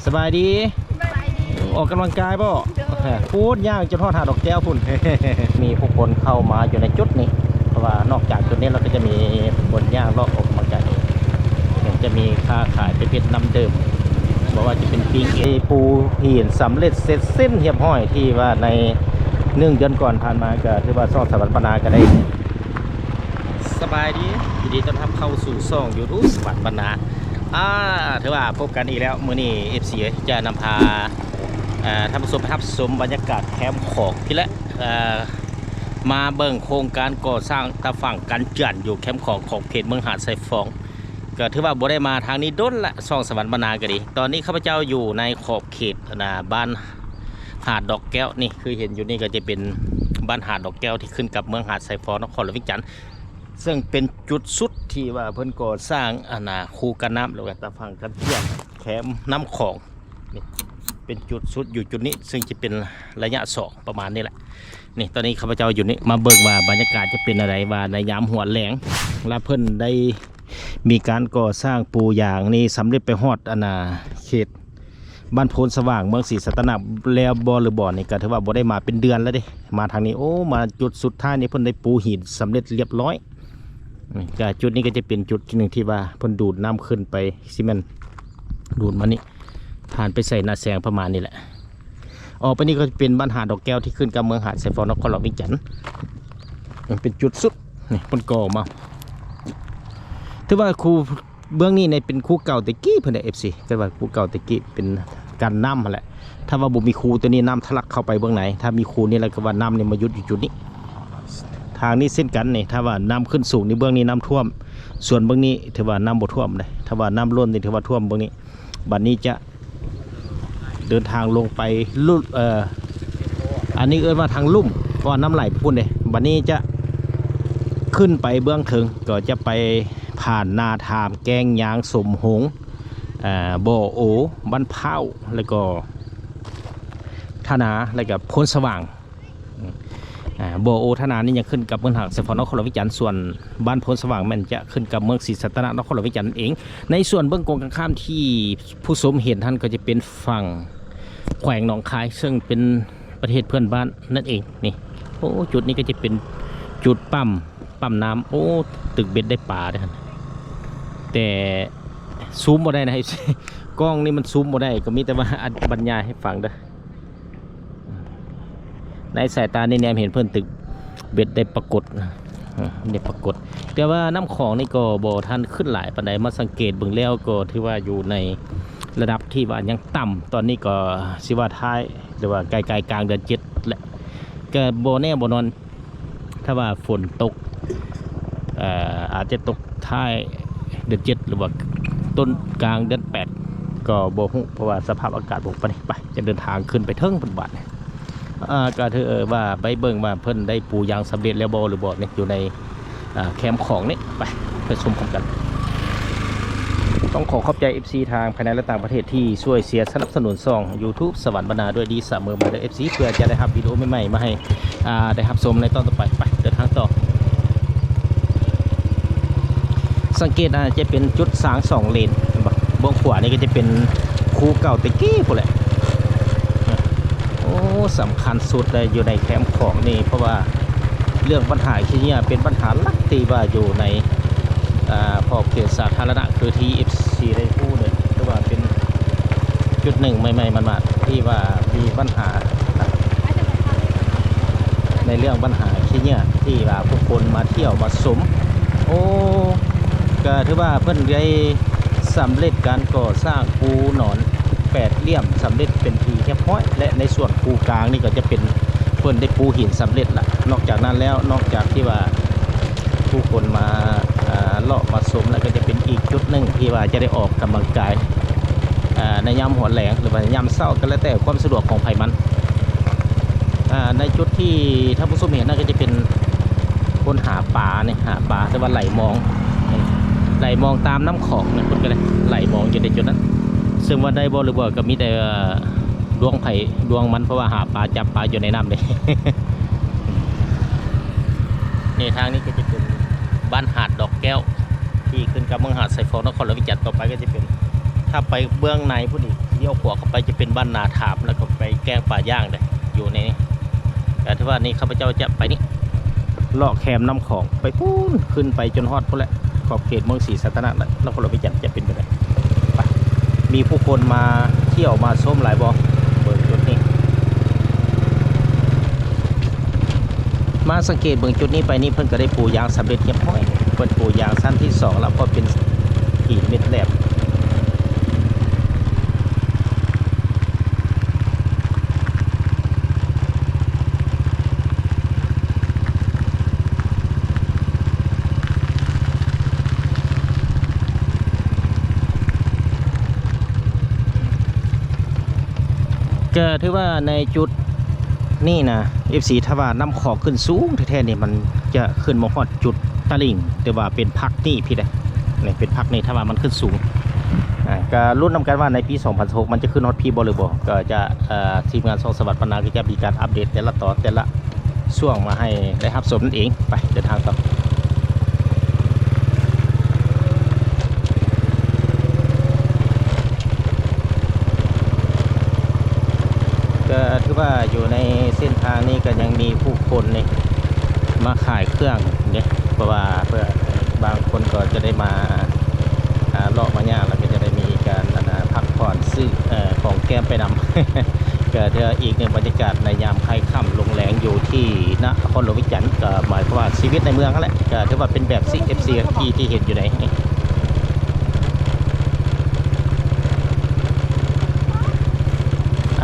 ສະບາຍດີ. ສະບາຍດີ. ອອກກຳລັງກາຍບໍ່? ໂດຍ. ໂອ້ ຍ່າງຈົນຮອດຫາດອກແກ້ວພຸ້ນ. ມີຜູ້ຄົນເຂົ້າມາຢູ່ໃນຈຸດນີ້ ເພາະວ່ານອກຈາກຈຸດນີ້ແລ້ວ ກໍຈະມີຄົນຍ່າງເລາະອອກກຳລັງກາຍ. ຍັງຈະມີຄ້າຂາຍປະເພດນ້ຳດື່ມ ບໍ່ວ່າຈະເປັນປີ້ງເອ ປູຫີນສຳເລັດເສັດສິ້ນຮຽບຮ້ອຍ ທີ່ວ່າໃນໜຶ່ງເດືອນກ່ອນຜ່ານມາ ກໍຖືວ່າຊ່ອງສະຫວັນບັນນາກໍໄດ້ ສະບາຍດີ ຍິນດີຕ້ອນຮັບເຂົ້າສູ່ຊ່ອງ YouTube ສະຫວັນບັນນາ. ອ່າ ຖືວ່າພົບກັນອີກແລ້ວ ມື້ນີ້ເອັຟຊີຈະນຳພາ ເອີ ທ່ານຜູ້ຊົມໄປຮັບຊົມບັນຍາກາດແຄມຂອງພີ້ແຫຼະ. ເອີ ມາເບິ່ງໂຄງການກໍ່ສ້າງຕາຝັ່ງກັນເຈື່ອນຢູ່ແຄມຂອງຂອບເຂດເມືອງຫາດຊາຍຟອງ. ກໍຖືວ່າບໍ່ໄດ້ມາທາງນີ້ດົນລະ ຊ່ອງສະຫວັນບັນນາກໍດີ. ຕອນນີ້ຂ້າພະເຈົ້າຢູ່ໃນຂອບເຂດ ອັນນ່າ ບ້ານຫາດດອກແກ້ວນີ້ ຄືເຫັນຢູ່ນີ້ກໍຈະເປັນບ້ານຫາດດອກແກ້ວ ທີ່ຂຶ້ນກັບເມືອງຫາດຊາຍຟອງ ນະຄອນຫຼວງວຽງຈັນ. ເຊິ່ງເປັນຈຸດສຸດທີ່ວ່າເພິ່ນກໍ່ສ້າງ ອັນນ່າ ຄູກັນນ້ຳ ຫຼືວ່າຕາຝັ່ງກັນເຈື່ອນແຄມນ້ຳຂອງ. ນີ້ເປັນຈຸດສຸດຢູ່ຈຸດນີ້ ເຊິ່ງຈະເປັນໄລຍະສອງປະມານນີ້ແຫຼະ. ນີ້ ຕອນນີ້ຂ້າພະເຈົ້າຢູ່ນີ້ ມາເບິ່ງວ່າບັນຍາກາດຈະເປັນແນວໃດ ວ່າໃນຍາມຫົວແລງ ລະເພິ່ນໄດ້ມີການກໍ່ສ້າງປູຢາງນີ້ສຳເລັດໄປຮອດ ອັນນ່າ ເຂດ ບ້ານໂພນສະຫວ່າງ ເມືອງສີສັດຕະນາກແລ້ວບໍ່ ຫຼືບໍ່ນີ້ ກໍຖືວ່າບໍ່ໄດ້ມາເປັນເດືອນແລ້ວເດ້. ມາທາງນີ້ ໂອ້ ມາຈຸດສຸດທ້າຍນີ້ ເພິ່ນໄດ້ປູຫີນສຳເລັດລຽບຮ້ອຍ. ນີ້ ກໍຈຸດນີ້ກໍຈະເປັນຈຸດໜຶ່ງທີ່ວ່າເພິ່ນດູດນ້ຳຂຶ້ນໄປ ຊິແມ່ນດູດມານີ້ ຜ່ານໄປໃສ່ນາແຊງປະມານນີ້ແຫຼະ. ອອກໄປນີ້ກໍຈະເປັນບ້ານຫາດດອກແກ້ວ ທີ່ຂຶ້ນກັບເມືອງຫາດຊາຍຟອງ ນະຄອນຫຼວງວຽງຈັນ. ເປັນຈຸດສຸດ ນີ້ເພິ່ນກໍ່ມາ ຖືວ່າຄູ ເບື້ອງນີ້ນີ້ເປັນຄູເກົ່າແຕ່ກີ້ເພິ່ນເດ້ ເອັຟຊີ ກໍວ່າຄູເກົ່າແຕ່ກີ້ເປັນກັນນ້ຳຫັ້ນແຫຼະ. ຖ້າວ່າບໍ່ມີຄູຕົວນີ້ ນ້ຳທະລັກເຂົ້າໄປເບື້ອງໃນ, ຖ້າມີຄູນີ້ແລ້ວກໍວ່ານ້ຳນີ້ມາຢຸດຢູ່ຈຸດນີ້. ທາງນີ້ເຊັ່ນກັນນີ້ ຖ້າວ່ານ້ຳຂຶ້ນສູງນີ້ ເບື້ອງນີ້ນ້ຳຖ້ວມ, ສ່ວນເບື້ອງນີ້ຖືວ່ານ້ຳບໍ່ຖ້ວມເດ້. ຖ້າວ່ານ້ຳລົ້ນນີ້ຖືວ່າຖ້ວມເບື້ອງນີ້. ບັດນີ້ຈະ ເດີນທາງລົງໄປລຸ ເອີ ອັນນີ້ເອີ້ນວ່າທາງລຸ່ມ ເພາະວ່ານ້ຳໄຫຼໄປພຸ້ນເດ້. ບັດນີ້ຈະຂຶ້ນໄປເບື້ອງເທິງ ກໍຈະໄປຜ່ານນາທາມ, ແກ້ງຍາງ, ສົມຫົງ, ເອີ ບໍ່ໂອ, ບ້ານພ້າວ ແລ້ວກໍທະນາ ແລ້ວກໍໂພນສະຫວ່າງ. ອາ ບໍ່ໂອທະນານີ້ຍັງຂຶ້ນກັບເມືອງຫາດຊາຍຟອງ ນະຄອນຫຼວງວຽງຈັນ, ສ່ວນບ້ານໂພນສະຫວ່າງແມ່ນຈະຂຶ້ນກັບເມືອງສີສັດຕະນາກ ນະຄອນຫຼວງວຽງຈັນນັ້ນເອງ. ໃນສ່ວນເບື້ອງກົງກັນຂ້າມທີ່ຜູ້ຊົມເຫັນຫັ້ນ ກໍຈະເປັນຝັ່ງແຂວງໜອງຄາຍ ເຊິ່ງເປັນປະເທດເພື່ອນບ້ານນັ້ນເອງ. ນີ້ ໂອ້ ຈຸດນີ້ກໍຈະເປັນຈຸດປ້ຳ ປ້ຳນ້ຳ. ໂອ້ ຕຶກເບັດໄດ້ປາເດ້ຫັ້ນ ແຕ່ຊູມບໍ່ໄດ້ນະ ກ້ອງນີ້ມັນຊູມບໍ່ໄດ້ ກໍມີແຕ່ວ່າອັດບັນຍາຍໃຫ້ຟັງເດີ. ໃນສາຍຕານີ້ແນມເຫັນເພິ່ນຕຶກເບັດໄດ້ປາກົດ ໄດ້ປາກົດ. ແຕ່ວ່ານ້ຳຂອງນີ້ກໍບໍ່ທັນຂຶ້ນຫຼາຍປານໃດ, ມາສັງເກດເບິ່ງແລ້ວກໍຖືວ່າຢູ່ໃນລະດັບທີ່ວ່າຍັງຕ່ຳ. ຕອນນີ້ກໍຊິວ່າທ້າຍ ຫຼືວ່າໃກ້ໆກາງເດືອນເຈັດແຫຼະ, ກໍບໍ່ແນ່ບໍ່ນອນ. ຖ້າວ່າຝົນຕົກ ເອີ ອາດຈະຕົກທ້າຍເດືອນເຈັດ ຫຼືວ່າຕົ້ນກາງເດືອນແປດ ກໍບໍ່ຮູ້ ເພາະວ່າສະພາບອາກາດບໍ່ປານໃດ. ໄປ ຈະເດີນທາງຂຶ້ນໄປເທິງພຸ້ນບາດນີ້. ເອີ ກໍຖືວ່າໄປເບິ່ງວ່າເພິ່ນໄດ້ປູຢາງສຳເລັດແລ້ວບໍ່ ຫຼືບໍ່ນີ້ ຢູ່ໃນ ເອີ ແຄມຂອງນີ້. ໄປ ໄປຊົມພ້ອມກັນ. ຕ້ອງຂໍຂອບໃຈ ເອັຟຊີ ທັງພາຍໃນ ແລະ ຕ່າງປະເທດທີ່ຊ່ວຍເຊຍສະໜັບສະໜູນຊ່ອງ YouTube ສະຫວັນບັນນາດ້ວຍດີສະເໝີມາເດີ ເອັຟຊີ ເພື່ອຈະໄດ້ຮັບວິດີໂອໃໝ່ໆມາໃຫ້ ອ່າ ໄດ້ຮັບຊົມໃນຕອນຕໍ່ໄປ. ໄປ ເດີນທາງຕໍ່. ສັງເກດອາດຈະເປັນຈຸດຊາງສອງເລນ ເຫັນບໍ່? ເບື້ອງຂວານີ້ກໍຈະເປັນຄູເກົ່າແຕ່ກີ້ພຸ້ນແຫຼະ. ໂອ້ ສຳຄັນສຸດເລີຍຢູ່ໃນແຄມຂອງນີ້ ເພາະວ່າເລື່ອງບັນຫາຂີ້ເຫຍື້ອເປັນບັນຫາຫຼັກທີ່ວ່າຢູ່ໃນ ອ່າ ຂອບເຂດສາທາລະນະ ຄືທີ່ ເອັຟຊີ ໄດ້ຮູ້ເລີຍ ຖືວ່າເປັນຈຸດໜຶ່ງໃໝ່ໆມາດໆ ທີ່ວ່າມີບັນຫາ ໃນເລື່ອງບັນຫາຂີ້ເຫຍື້ອທີ່ວ່າຜູ້ຄົນມາທ່ຽວມາຊົມ. ໂອ້ ກໍຖືວ່າເພິ່ນໄດ້ສຳເລັດການກໍ່ສ້າງຄູໜອນແປດຫຼ່ຽມສຳເລັດເປັນທີ່ຮຽບຮ້ອຍ ແລະ ໃນສ່ວນຄູກາງນີ້ກໍຈະເປັນ ເພິ່ນໄດ້ປູຫີນສຳເລັດລະ. ນອກຈາກນັ້ນແລ້ວ ນອກຈາກທີ່ວ່າຜູ້ຄົນມາ ອ່າ ເລາະມາຊົມແລ້ວ ກໍຈະເປັນອີກຈຸດໜຶ່ງທີ່ວ່າຈະໄດ້ອອກກຳລັງກາຍ ອ່າ ໃນຍາມຫົວແລງ ຫຼືວ່າຍາມເຊົ້າ ກໍແລ້ວແຕ່ຄວາມສະດວກຂອງໃຜມັນ. ອ່າ ໃນຈຸດທີ່ທ່ານຜູ້ຊົມເຫັນນັ້ນ ກໍຈະເປັນຄົນຫາປານີ້ ຫາປາ ແຕ່ວ່າໄຫຼມອງ ໄຫຼມອງຕາມນ້ຳຂອງນີ້ ເພິ່ນກໍໄດ້ໄຫຼມອງຢູ່ໃນຈຸດນັ້ນ. ເຊິ່ງວ່າໄດ້ບໍ່ ຫຼືບໍ່ ກໍມີແຕ່ ດວງໃຜດວງມັນ ເພາະວ່າຫາປາ ຈັບປາຢູ່ໃນນ້ຳເດ້. ນີ້ ທາງນີ້ກໍຈະເປັນບ້ານຫາດດອກແກ້ວ ທີ່ຂຶ້ນກັບເມືອງຫາດຊາຍຟອງ ນະຄອນຫຼວງວຽງຈັນ. ຕໍ່ໄປກໍຈະເປັນ ຖ້າໄປເບື້ອງໃນພຸ້ນອີກ ລ້ຽວຂວາເຂົ້າໄປຈະເປັນບ້ານນາທາມ ແລ້ວກໍໄປແກ້ງປາຍ່າງເດ້ ຢູ່ໃນນີ້. ແຕ່ຖືວ່ານີ້ຂ້າພະເຈົ້າຈະໄປນີ້ ເລາະແຄມນ້ຳຂອງໄປພຸ້ນ ຂຶ້ນໄປຈົນຮອດພຸ້ນແຫຼະ ຂອບເຂດເມືອງສີສັດຕະນາກ ນະຄອນຫຼວງວຽງຈັນ ຈະເປັນແບບໃດ. ໄປ ມີຜູ້ຄົນມາທ່ຽວມາຊົມຫຼາຍບໍ່? ເບິ່ງຈຸດນີ້ ມາສັງເກດເບິ່ງຈຸດນີ້ໄປນີ້ ເພິ່ນກໍໄດ້ປູຢາງສຳເລັດຮຽບຮ້ອຍ. ເພິ່ນປູຢາງຊັ້ນທີສອງແລ້ວ ກໍເປັນຫີນເມັດແຫຼບ. ກໍຖືວ່າໃນຈຸດນີ້ນະ ເອັຟຊີ ຖ້າວ່ານ້ຳຂອງຂຶ້ນສູງແທ້ໆນີ້ ມັນຈະຂຶ້ນມາຮອດຈຸດຕະລິ່ງ ແຕ່ວ່າເປັນພັກນີ້ພີ້ເດ້. ນີ້ເປັນພັກນີ້ ຖ້າວ່າມັນຂຶ້ນສູງ ອ່າ ກໍລຸ້ນນຳກັນວ່າໃນປີສອງພັນຊາວຫົກ ມັນຈະຂຶ້ນຮອດພີ້ບໍ່ຫຼືບໍ່ ກໍຈະ ເອີ ທີມງານຊ່ອງສະຫວັດບັນນາ ກໍຈະມີການອັບເດດແຕ່ລະຕອນແຕ່ລະຊ່ວງມາໃຫ້ໄດ້ຮັບຊົມນັ້ນເອງ. ໄປ ເດີນທາງຕໍ່. ກໍຖືວ່າຢູ່ໃນເສັ້ນທາງນີ້ກໍຍັງມີຜູ້ຄົນນີ້ມາຂາຍເຄື່ອງເດ້ ເພາະວ່າເພື່ອ ບາງຄົນກໍຈະໄດ້ມາ ອ່າ ເລາະມາຍ່າງ ແລ້ວກໍຈະໄດ້ມີການ ອັນນ່າ ພັກຜ່ອນ ຊື້ ເອີ ຂອງແກ້ມໄປນຳ. ກໍຖືວ່າອີກໜຶ່ງບັນຍາກາດໃນຍາມຄ້າຍຄ່ຳລົງແລງຢູ່ທີ່ນະຄອນຫຼວງວຽງຈັນ ກໍໝາຍຄວາມວ່າຊີວິດໃນເມືອງຫັ້ນແຫຼະ ກໍຖືວ່າເປັນແບບ ເອັຟຊີ ທີ່ ທີ່ເຫັນຢູ່ໃນນີ້.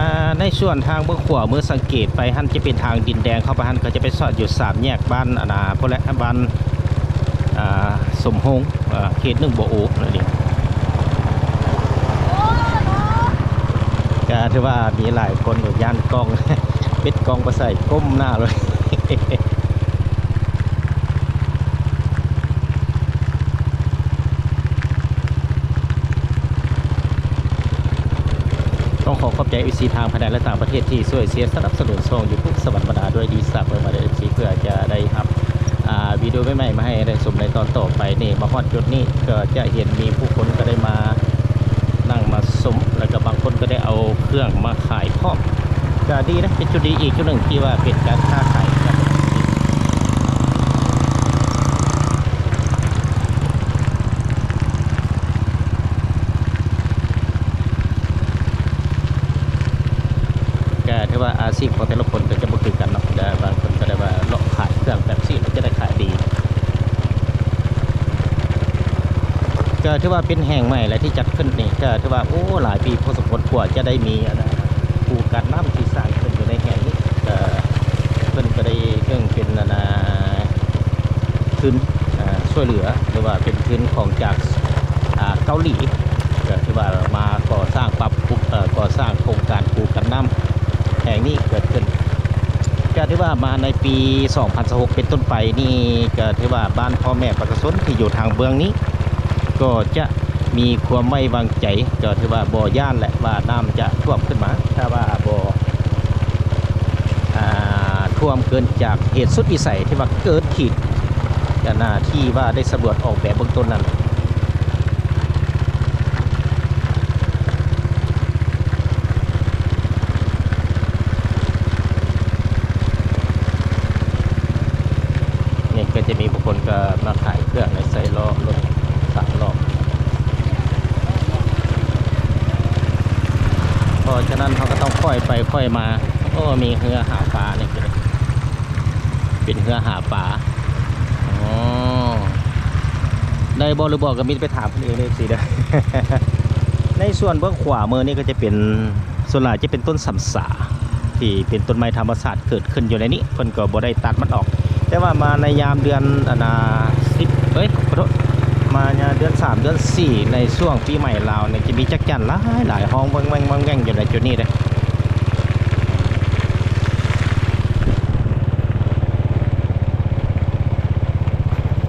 ອ່າ ໃນສ່ວນທາງເບື້ອງຂວາມືສັງເກດໄປຫັ້ນ ຈະເປັນທາງດິນແດງເຂົ້າໄປຫັ້ນ ເຂົາຈະໄປສອດຢູ່ສາມແຍກບ້ານ ອັນນ່າ ພຸ້ນແຫຼະ ບ້ານ ອ່າ ສົມໂຮງ ເຂດໜຶ່ງ ບໍ່ໂອ ນັ້ນເອງ. ກໍຖືວ່າມີຫຼາຍຄົນຢູ່ ຢ້ານກ້ອງ ປິດກ້ອງໄປໃສ່ ກົ້ມໜ້າເລີຍ. ຕ້ອງຂໍຂອບໃຈ ເອັຟຊີ ທາງພາຍໃນ ແລະ ຕ່າງປະເທດ ທີ່ຊ່ວຍເຊຍສະໜັບສະໜູນຊ່ອງ YouTube ສະຫວັດບັນນາ ດ້ວຍດີ ສະໜັບສະໜູນມາເດີ ເອັຟຊີ ເພື່ອຈະໄດ້ຮັບ ອ່າ ວິດີໂອໃໝ່ໆ ມາໃຫ້ໄດ້ຊົມໃນຕອນຕໍ່ໄປນີ້. ມາຮອດຈຸດນີ້ກໍຈະເຫັນມີຜູ້ຄົນກໍໄດ້ມານັ່ງມາຊົມ ແລ້ວກໍບາງຄົນກໍໄດ້ເອົາເຄື່ອງມາຂາຍພ້ອມ. ກໍດີນະ ເປັນຈຸດດີອີກຈຸດໜຶ່ງທີ່ວ່າເປັນການຄ້າຂາຍ. ກໍຖືວ່າອາຊີບຂອງແຕ່ລະຄົນກໍຈະບໍ່ຄືກັນເນາະ ແຕ່ບາງຄົນກໍໄດ້ວ່າເລາະຂາຍເຄື່ອງແບບຊີ້ ມັນຈະໄດ້ຂາຍດີ. ກໍຖືວ່າເປັນແຫ່ງໃໝ່ແຫຼະທີ່ຈັດຂຶ້ນນີ້ ກໍຖືວ່າ ໂອ້ ຫຼາຍປີພໍສົມຄວນກວ່າຈະໄດ້ມີ ອັນນ່າ ຄູກັນນ້ຳທີ່ສ້າງຂຶ້ນຢູ່ໃນແຫ່ງນີ້. ກໍເພິ່ນກໍໄດ້ເຊິ່ງເປັນ ອັນນ່າ ທຶນ ອ່າ ຊ່ວຍເຫຼືອ ຫຼືວ່າເປັນທຶນຂອງຈາກ ອ່າ ເກົາຫຼີ ກໍຖືວ່າມາກໍ່ສ້າງປັບປຸງ ເອີ ກໍ່ສ້າງໂຄງການຄູກັນນ້ຳແຫ່ງນີ້ເກີດຂຶ້ນ. ກໍຖືວ່າມາໃນປີສອງພັນຊາວຫົກເປັນຕົ້ນໄປນີ້ ກໍຖືວ່າບ້ານພໍ່ແມ່ປະຊາຊົນທີ່ຢູ່ທາງເບື້ອງນີ້ ກໍຈະມີຄວາມໄວ້ວາງໃຈ ກໍຖືວ່າບໍ່ຢ້ານແຫຼະວ່ານ້ຳຈະຖ້ວມຂຶ້ນມາ ຖ້າວ່າບໍ່ ອ່າ ຖ້ວມເກີນຈາກເຫດສຸດວິໄສທີ່ວ່າເກີນຂີດ ອັນນ່າ ທີ່ວ່າໄດ້ສຳຫຼວດອອກແບບເບື້ອງຕົ້ນນັ້ນ. ນີ້ກໍຈະມີບາງຄົນກໍມາຂາຍເຄື່ອງໃນໃສ່ລໍ້ລົດສາມລໍ້. ເພາະສະນັ້ນເຮົາກໍຕ້ອງຄ່ອຍໄປຄ່ອຍມາ. ໂອ້ ມີເຮືອຫາປານີ້ ເປັນເຮືອຫາປາ. ອໍ ໄດ້ບໍ່ຫຼືບໍ່ກໍມີແຕ່ໄປຖາມເພິ່ນເອງເດີ ເອັຟຊີ ເດີ. ໃນສ່ວນເບື້ອງຂວາມືນີ້ກໍຈະເປັນ ສ່ວນຫຼາຍຈະເປັນຕົ້ນສຳສາ ທີ່ເປັນຕົ້ນໄມ້ທຳມະຊາດເກີດຂຶ້ນຢູ່ໃນນີ້ ເພິ່ນກໍບໍ່ໄດ້ຕັດມັນອອກ. ແຕ່ວ່າມາໃນຍາມເດືອນ ອັນນ່າ ສິບ ເອີຍ ຂໍໂທດ ມາຍາມເດືອນສາມ ເດືອນສີ່ ໃນຊ່ວງປີໃໝ່ລາວນີ້ ຈະມີຈັກຈັ່ນຫຼາຍໆ ຮ້ອງແວ່ງໆ ແວ່ງໆ ຢູ່ໃນຈຸດນີ້ເດ້.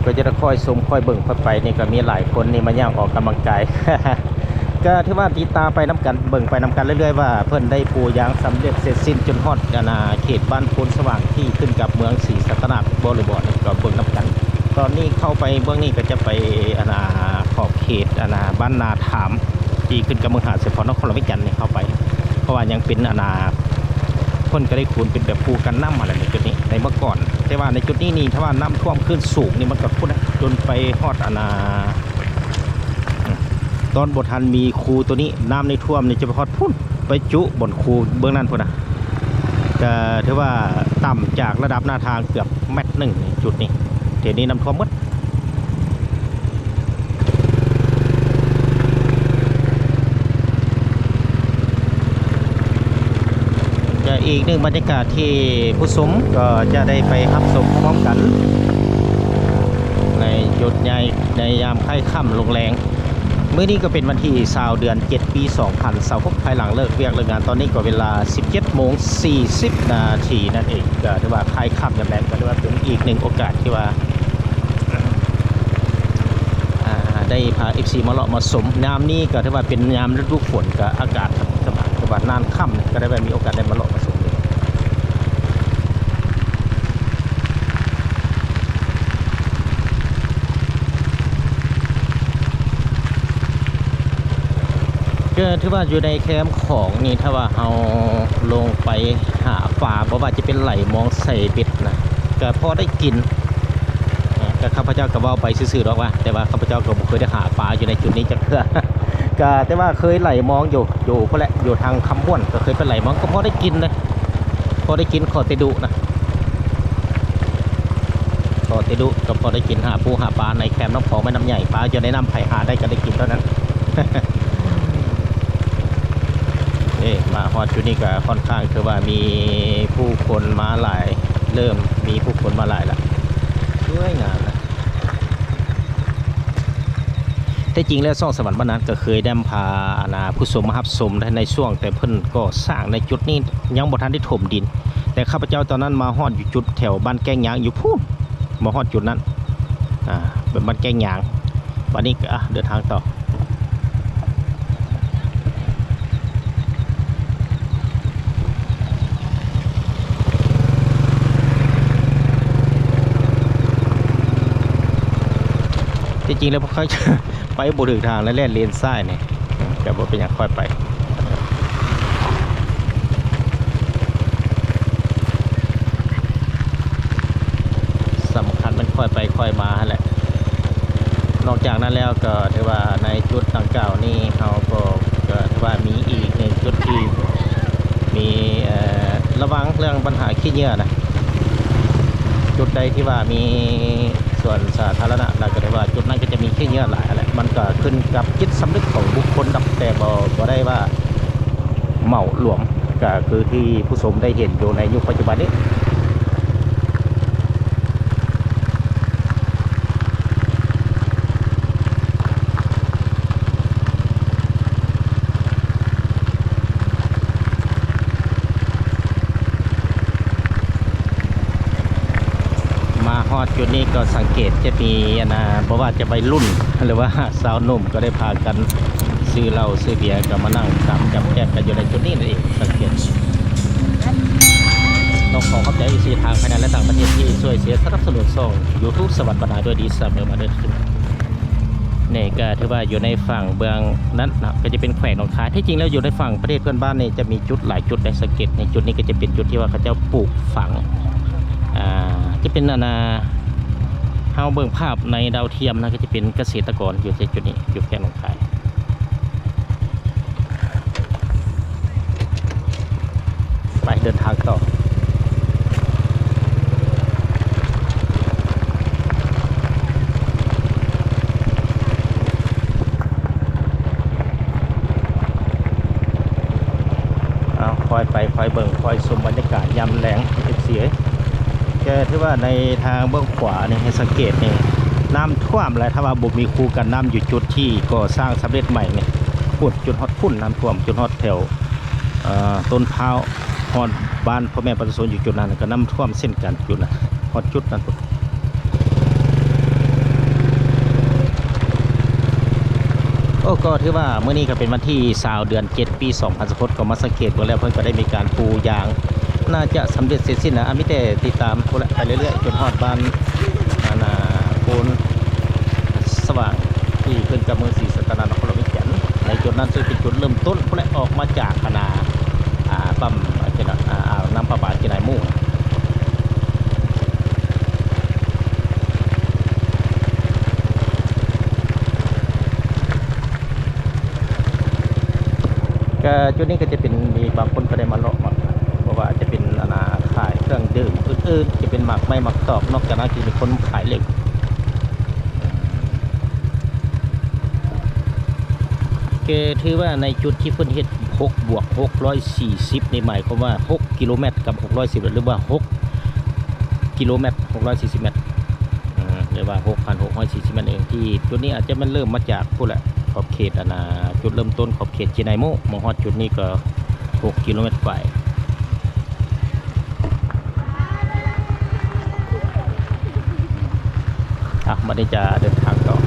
ກໍຈະໄດ້ຄ່ອຍຊົມຄ່ອຍເບິ່ງຄ່ອຍໄປ. ນີ້ກໍມີຫຼາຍຄົນນີ້ມາຍ່າງອອກກຳລັງກາຍ ກໍຖືວ່າຕິດຕາມໄປນຳກັນ ເບິ່ງໄປນຳກັນເລື້ອຍໆ ວ່າເພິ່ນໄດ້ປູຢາງສຳເລັດເສັດສິ້ນຈົນຮອດ ອັນນ່າ ເຂດບ້ານໂພນສະຫວ່າງ ທີ່ຂຶ້ນກັບເມືອງສີສັດຕະນາກບໍ່ຫຼືບໍ່ ນີ້ກໍເບິ່ງນຳກັນ. ຕອນນີ້ເຂົ້າໄປເບື້ອງນີ້ກໍຈະໄປ ອັນນ່າ ຂອບເຂດ ອັນນ່າ ບ້ານນາທາມ ທີ່ຂຶ້ນກັບເມືອງຫາດຊາຍຟອນ ນະຄອນຫຼວງວຽງຈັນນີ້ເຂົ້າໄປ ເພາະວ່າຍັງເປັນ ອັນນ່າ ເພິ່ນກໍໄດ້ຂຸດເປັນແບບຄູກັນນ້ຳຫັ້ນແຫຼະ ໃນຈຸດນີ້ ໃນເມື່ອກ່ອນ. ແຕ່ວ່າໃນຈຸດນີ້ນີ້ ຖ້າວ່ານ້ຳຖ້ວມຄື້ນສູງນີ້ ມັນກໍພຸ້ນນະ ຈົນໄປຮອດ ອັນນ່າ ຕອນບໍ່ທັນມີຄູໂຕນີ້ ນ້ຳນີ້ຖ້ວມນີ້ຈະໄປຮອດພຸ້ນ ໄປຈຸບ່ອນຄູເບື້ອງນັ້ນພຸ້ນນະ ກໍຖືວ່າຕ່ຳຈາກລະດັບໜ້າທາງເກືອບແມັດໜຶ່ງ ໃນຈຸດນີ້. ແຖວນີ້ນ້ຳຖ້ວມໝົດ. ກະອີກໜຶ່ງບັນຍາກາດທີ່ຜູ້ຊົມກໍຈະໄດ້ໄປຮັບຊົມພ້ອມກັນ ໃນຈຸດໃຫຍ່ ໃນຍາມຄ້າຍຄ່ຳລົງແລງ. ມື້ນີ້ກໍເປັນວັນທີຊາວ ເດືອນເຈັດ ປີສອງພັນຊາວຫົກ ພາຍຫຼັງເລີກວຽກເລີກງານ. ຕອນນີ້ກໍເວລາສິບເຈັດໂມງສີ່ສິບນາທີນັ້ນເອງ. ກໍຖືວ່າຄ້າຍຄ່ຳຍາມແລງ ກໍຖືວ່າເປັນອີກໜຶ່ງໂອກາດທີ່ວ່າ ອ່າ ໄດ້ພາເອັຟຊີມາເລາະມາຊົມ. ຍາມນີ້ກໍຖືວ່າເປັນຍາມລະດູຝົນ ກໍອາກາດສະບາຍ ແຕ່ວ່ານານຄ່ຳ ກໍໄດ້ວ່າມີໂອກາດໄດ້ມາເລາະມາຊົມ. ກໍຖືວ່າຢູ່ໃນແຄມຂອງນີ້ ຖ້າວ່າເຮົາລົງໄປຫາປາ ບໍ່ວ່າຈະເປັນໄຫຼມອງ ໃສ່ເບັດນະ ກໍພໍໄດ້ກິນ. ເອີ ກໍຂ້າພະເຈົ້າກໍເວົ້າໄປຊື່ໆດອກວ່າ ແຕ່ວ່າຂ້າພະເຈົ້າກໍບໍ່ເຄີຍໄດ້ຫາປາຢູ່ໃນຈຸດນີ້ຈັກເທື່ອ. ກໍແຕ່ວ່າເຄີຍໄຫຼມອງຢູ່ ຢູ່ພຸ້ນແຫຼະ ຢູ່ທາງຄຳມ່ວນ ກໍເຄີຍໄປໄຫຼມອງ ກໍພໍໄດ້ກິນເດ້ ພໍໄດ້ກິນ ຂໍແຕ່ດຸນະ ຂໍແຕ່ດຸ ກໍພໍໄດ້ກິນ ຫາປູຫາປາໃນແຄມນ້ຳຂອງແມ່ນ້ຳໃຫຍ່ ປາຢູ່ໃນນ້ຳ ໃຜຫາໄດ້ກໍໄດ້ກິນເທົ່ານັ້ນ. ເອີ ມາຮອດຈຸດນີ້ກໍຄ່ອນຂ້າງຄືວ່າມີຜູ້ຄົນມາຫຼາຍ ເລີ່ມມີຜູ້ຄົນມາຫຼາຍລະ ສວຍງາມນະ. ແທ້ຈິງແລ້ວ ຊ່ອງສະຫວັນບ້ານນາກໍເຄີຍນຳພາ ອັນນ່າ ຜູ້ຊົມມາຮັບຊົມໃນຊ່ວງແຕ່ເພິ່ນກໍ່ສ້າງໃນຈຸດນີ້ ຍັງບໍ່ທັນໄດ້ຖົມດິນ. ແຕ່ຂ້າພະເຈົ້າຕອນນັ້ນມາຮອດຢູ່ຈຸດແຖວບ້ານແກ້ງຍາງຢູ່ພຸ້ນ ມາຮອດຈຸດນັ້ນ ອ່າ ເປັນບ້ານແກ້ງຍາງ. ບັດນີ້ກໍ ອ່ະ ເດີນທາງຕໍ່. ທີ່ຈິງແລ້ວ ພວກເຂົາໄປບໍ່ຖືກທາງ ແລ້ວແລ່ນເລນຊ້າຍນີ້ ແຕ່ບໍ່ເປັນຫຍັງ ຄ່ອຍໄປ. ສຳຄັນແມ່ນຄ່ອຍໄປຄ່ອຍມາຫັ້ນແຫຼະ. ນອກຈາກນັ້ນແລ້ວກໍຖືວ່າໃນຈຸດດັ່ງກ່າວນີ້ ເຮົາກໍ ກໍຖືວ່າມີອີກໜຶ່ງຈຸດທີ່ມີ ເອີ ລະວັງເລື່ອງບັນຫາຂີ້ເຫຍື້ອນະ. ຈຸດໃດທີ່ວ່າມີສວນສາທາລະນະ ແລ້ວກໍຖືວ່າຈຸດນັ້ນກໍຈະມີຂີ້ເຫຍື້ອຫຼາຍຫັ້ນແຫຼະ. ມັນກໍຂຶ້ນກັບຈິດສຳນຶກຂອງບຸກຄົນດອກ ແຕ່ບໍ່ ບໍ່ໄດ້ວ່າ ເໝົາລວມ ກໍຄືທີ່ຜູ້ຊົມໄດ້ເຫັນຢູ່ໃນຍຸກປັດຈຸບັນນີ້. ມາຮອດຈຸດນີ້ກໍສັງເກດຈະມີ ອັນນ່າ ບໍ່ວ່າຈະໄວລຸ້ນ ຫຼືວ່າຊາວໜຸ່ມ ກໍໄດ້ພາກັນຊື້ເຫຼົ້າຊື້ເບຍ ກໍມານັ່ງຕຳກັບແກ້ມກັນຢູ່ໃນຈຸດນີ້ນັ້ນເອງ. ສັງເກດ ຕ້ອງຂໍຂອບໃຈເອັຟຊີທາງພາຍໃນ ແລະ ຕ່າງປະເທດທີ່ຊ່ວຍເຊຍສະໜັບສະໜູນຊ່ອງຢູທູບສະຫວັນບັນນາດ້ວຍດີສະເໝີມາເດີ. ນີ້ກໍຖືວ່າຢູ່ໃນຝັ່ງເບື້ອງນັ້ນເນາະ ກໍຈະເປັນແຂວງໜອງຄາຍ. ທີ່ຈິງແລ້ວຢູ່ໃນຝັ່ງປະເທດເພື່ອນບ້ານນີ້ຈະມີຈຸດຫຼາຍຈຸດໃດ ສັງເກດໃນຈຸດນີ້ກໍຈະເປັນຈຸດທີ່ວ່າເຂົາເຈົ້າປູກຝັງ ອ່າ ຈະເປັນ ອັນນ່າ ເຮົາເບິ່ງພາບໃນດາວທຽມນະ ກໍຈະເປັນກະເສດຕະກອນຢູ່ໃນຈຸດນີ້ ຢູ່ແຂວງໜອງຄາຍ. ໄປເດີນທາງຕໍ່. ເອົາ ຄ່ອຍໄປ ຄ່ອຍເບິ່ງ ຄ່ອຍຊົມບັນຍາກາດຍາມແລງ ເອັຟຊີເອີຍ. ແຕ່ຖືວ່າໃນທາງເບື້ອງຂວານີ້ ໃຫ້ສັງເກດນີ້ ນ້ຳຖ້ວມ ແລະ ຖ້າວ່າບໍ່ມີຄູກັນນ້ຳຢູ່ຈຸດທີ່ກໍ່ສ້າງສຳເລັດໃໝ່ນີ້ ພຸ້ນ ຈົນຮອດພຸ້ນ ນ້ຳຖ້ວມຈົນຮອດແຖວ ເອີ ຕົ້ນພ້າວ ຮອດບ້ານພໍ່ແມ່ປະຊາຊົນຢູ່ຈຸດນັ້ນ ກໍນ້ຳຖ້ວມເຊັ່ນກັນຢູ່ນະ ຮອດຈຸດນັ້ນພຸ້ນ. ໂອ້ ກໍຖືວ່າມື້ນີ້ກໍເປັນວັນທີຊາວ ເດືອນເຈັດ ປີສອງພັນຊາວຫົກ ກໍມາສັງເກດເບິ່ງແລ້ວ ເພິ່ນກໍໄດ້ມີການປູຢາງ ໜ້າຈະສຳເລັດເສັດສິ້ນນະ. ອາ ມີແຕ່ຕິດຕາມພຸ້ນແຫຼະ ໄປເລື້ອຍໆ ຈົນຮອດບ້ານ ອັນນ່າ ໂພນສະຫວ່າງ ທີ່ຂຶ້ນກັບເມືອງສີສັດຕະນາກ ນະຄອນຫຼວງວຽງຈັນ. ໃນຈຸດນັ້ນ ຊຶ່ງເປັນຈຸດເລີ່ມຕົ້ນພຸ້ນແຫຼະ ອອກມາຈາກອັນນ່າ ອ່າ ປ້ຳ ອ່າ ນ້ຳປະປາເຈໄນໂມ. ກະຈຸດນີ້ກະຈະເປັນ ມີບາງຄົນກະໄດ້ມາເລາະມາ ເພາະວ່າຈະເປັນ ອັນນ່າ ຂາຍເຄື່ອງດື່ມອື່ນໆ ຈະເປັນໝາກໄມ້ໝາກຕອກ ນອກຈາກນັ້ນຈະມີຄົນຂາຍເຫຼັກ. ກະຖືວ່າໃນຈຸດທີ່ເພິ່ນເຮັດ ຫົກບວກຫົກຮ້ອຍສີ່ສິບ ນີ້ໝາຍຄວາມວ່າ ຫົກກິໂລແມັດກັບຫົກຮ້ອຍສີ່ສິບ ຫຼືວ່າ ຫົກກິໂລແມັດ ຫົກຮ້ອຍສີ່ສິບແມັດ ເອີ ຫຼືວ່າ ຫົກພັນຫົກຮ້ອຍສີ່ສິບແມັດເອງ. ທີ່ຈຸດນີ້ອາດຈະແມ່ນເລີ່ມມາຈາກພຸ້ນແຫຼະ ຂອບເຂດ ອັນນ່າ ຈຸດເລີ່ມຕົ້ນຂອບເຂດເຈໄນໂມ ມາຮອດຈຸດນີ້ກໍຫົກກິໂລແມັດປາຍ. ອ່ະ ບັດນີ້ຈະເດີນທາງຕໍ່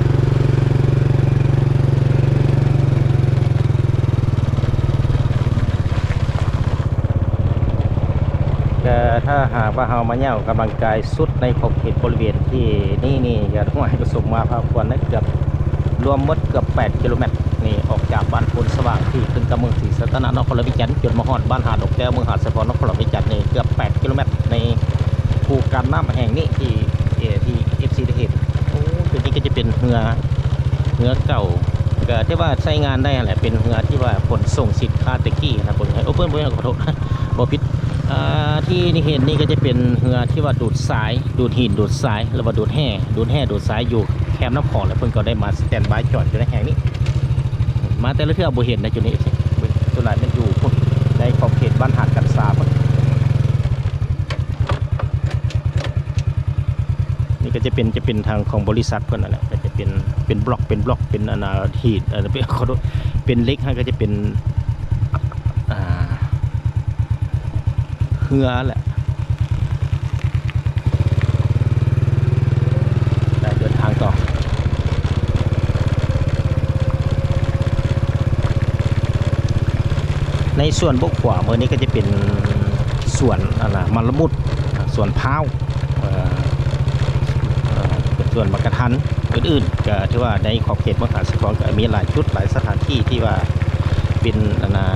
ແຕ່ຖ້າຫາກວ່າເຮົາມາຍ່າງອອກກຳລັງກາຍສຸດໃນຂອບເຂດບໍລິເວນທີ່ນີ້ນີ້ ກະ ຫ້ວຍ ກະສົມມາພາຄວນນະ ເກືອບ ລວມໝົດເກືອບແປດກິໂລແມັດນີ້ ອອກຈາກບ້ານໂພນສະຫວ່າງທີ່ຂຶ້ນກັບເມືອງສີສັດຕະນາກ ນະຄອນຫຼວງວຽງຈັນ ຈົນມາຮອດບ້ານຫາດດອກແກ້ວ ເມືອງຫາດຊາຍຟອງ ນະຄອນຫຼວງວຽງຈັນນີ້ ເກືອບແປດກິໂລແມັດ ໃນຄູການນ້ຳແຫ່ງນີ້ທີ່ ເອີ ທີ່ ເອັຟຊີ ໄດ້ເຫັນ. ໂອ້ ໂຕນີ້ກະຈະເປັນເຮືອ ເຮືອເກົ່າ ກະຖືວ່າໃຊ້ງານໄດ້ຫັ້ນແຫຼະ ເປັນເຮືອທີ່ວ່າຂົນສົ່ງສິນຄ້າແຕ່ກີ້ນະ ເບິ່ງໃຫ້ ໂອ້ ເບິ່ງ ເບິ່ງ ຂໍໂທດ ບໍ່ຜິດ. ອ່າ ທີ່ນີ້ເຫັນນີ້ກະຈະເປັນເຮືອທີ່ວ່າດູດຊາຍ ດູດຫີນ ດູດຊາຍ ຫຼືວ່າດູດແຮ່ ດູດແຮ່ດູດຊາຍຢູ່ແຄມນ້ຳຂອງ ແລ້ວເພິ່ນກໍໄດ້ມາສະແຕນບາຍຈອດຢູ່ໃນແຫ່ງນີ້. ມາແຕ່ລະເທື່ອບໍ່ເຫັນໃນຈຸດນີ້ ສ່ວນຫຼາຍແມ່ນຢູ່ພຸ້ນ ໃນຂອບເຂດບ້ານຫາດກັນຊາພຸ້ນ. ນີ້ກະຈະເປັນ ຈະເປັນທາງຂອງບໍລິສັດເພິ່ນນັ້ນແຫຼະ ກະຈະເປັນ ເປັນບລັອກ ເປັນບລັອກ ເປັນອັນນ່າ ຫີນ ເອີ ເປັນ ຂໍໂທດ ເປັນເຫຼັກຫັ້ນກະຈະເປັນ ອ່າ ເຮືອແຫຼະ ແລະເດີນທາງຕໍ່. ໃນສ່ວນເບື້ອງຂວາມືນີ້ກະຈະເປັນສວນ ອັນນ່າ ມະລະມຸດ ສວນພ້າວ ເອີ ເອີ ເປັນສວນໝາກກະທັນອື່ນໆ ກະຖືວ່າໃນຂອບເຂດເມືອງຫາດຊາຍຟອງກະມີຫຼາຍຈຸດຫຼາຍສະຖານທີ່ທີ່ວ່າເປັນ ອັນນ່າ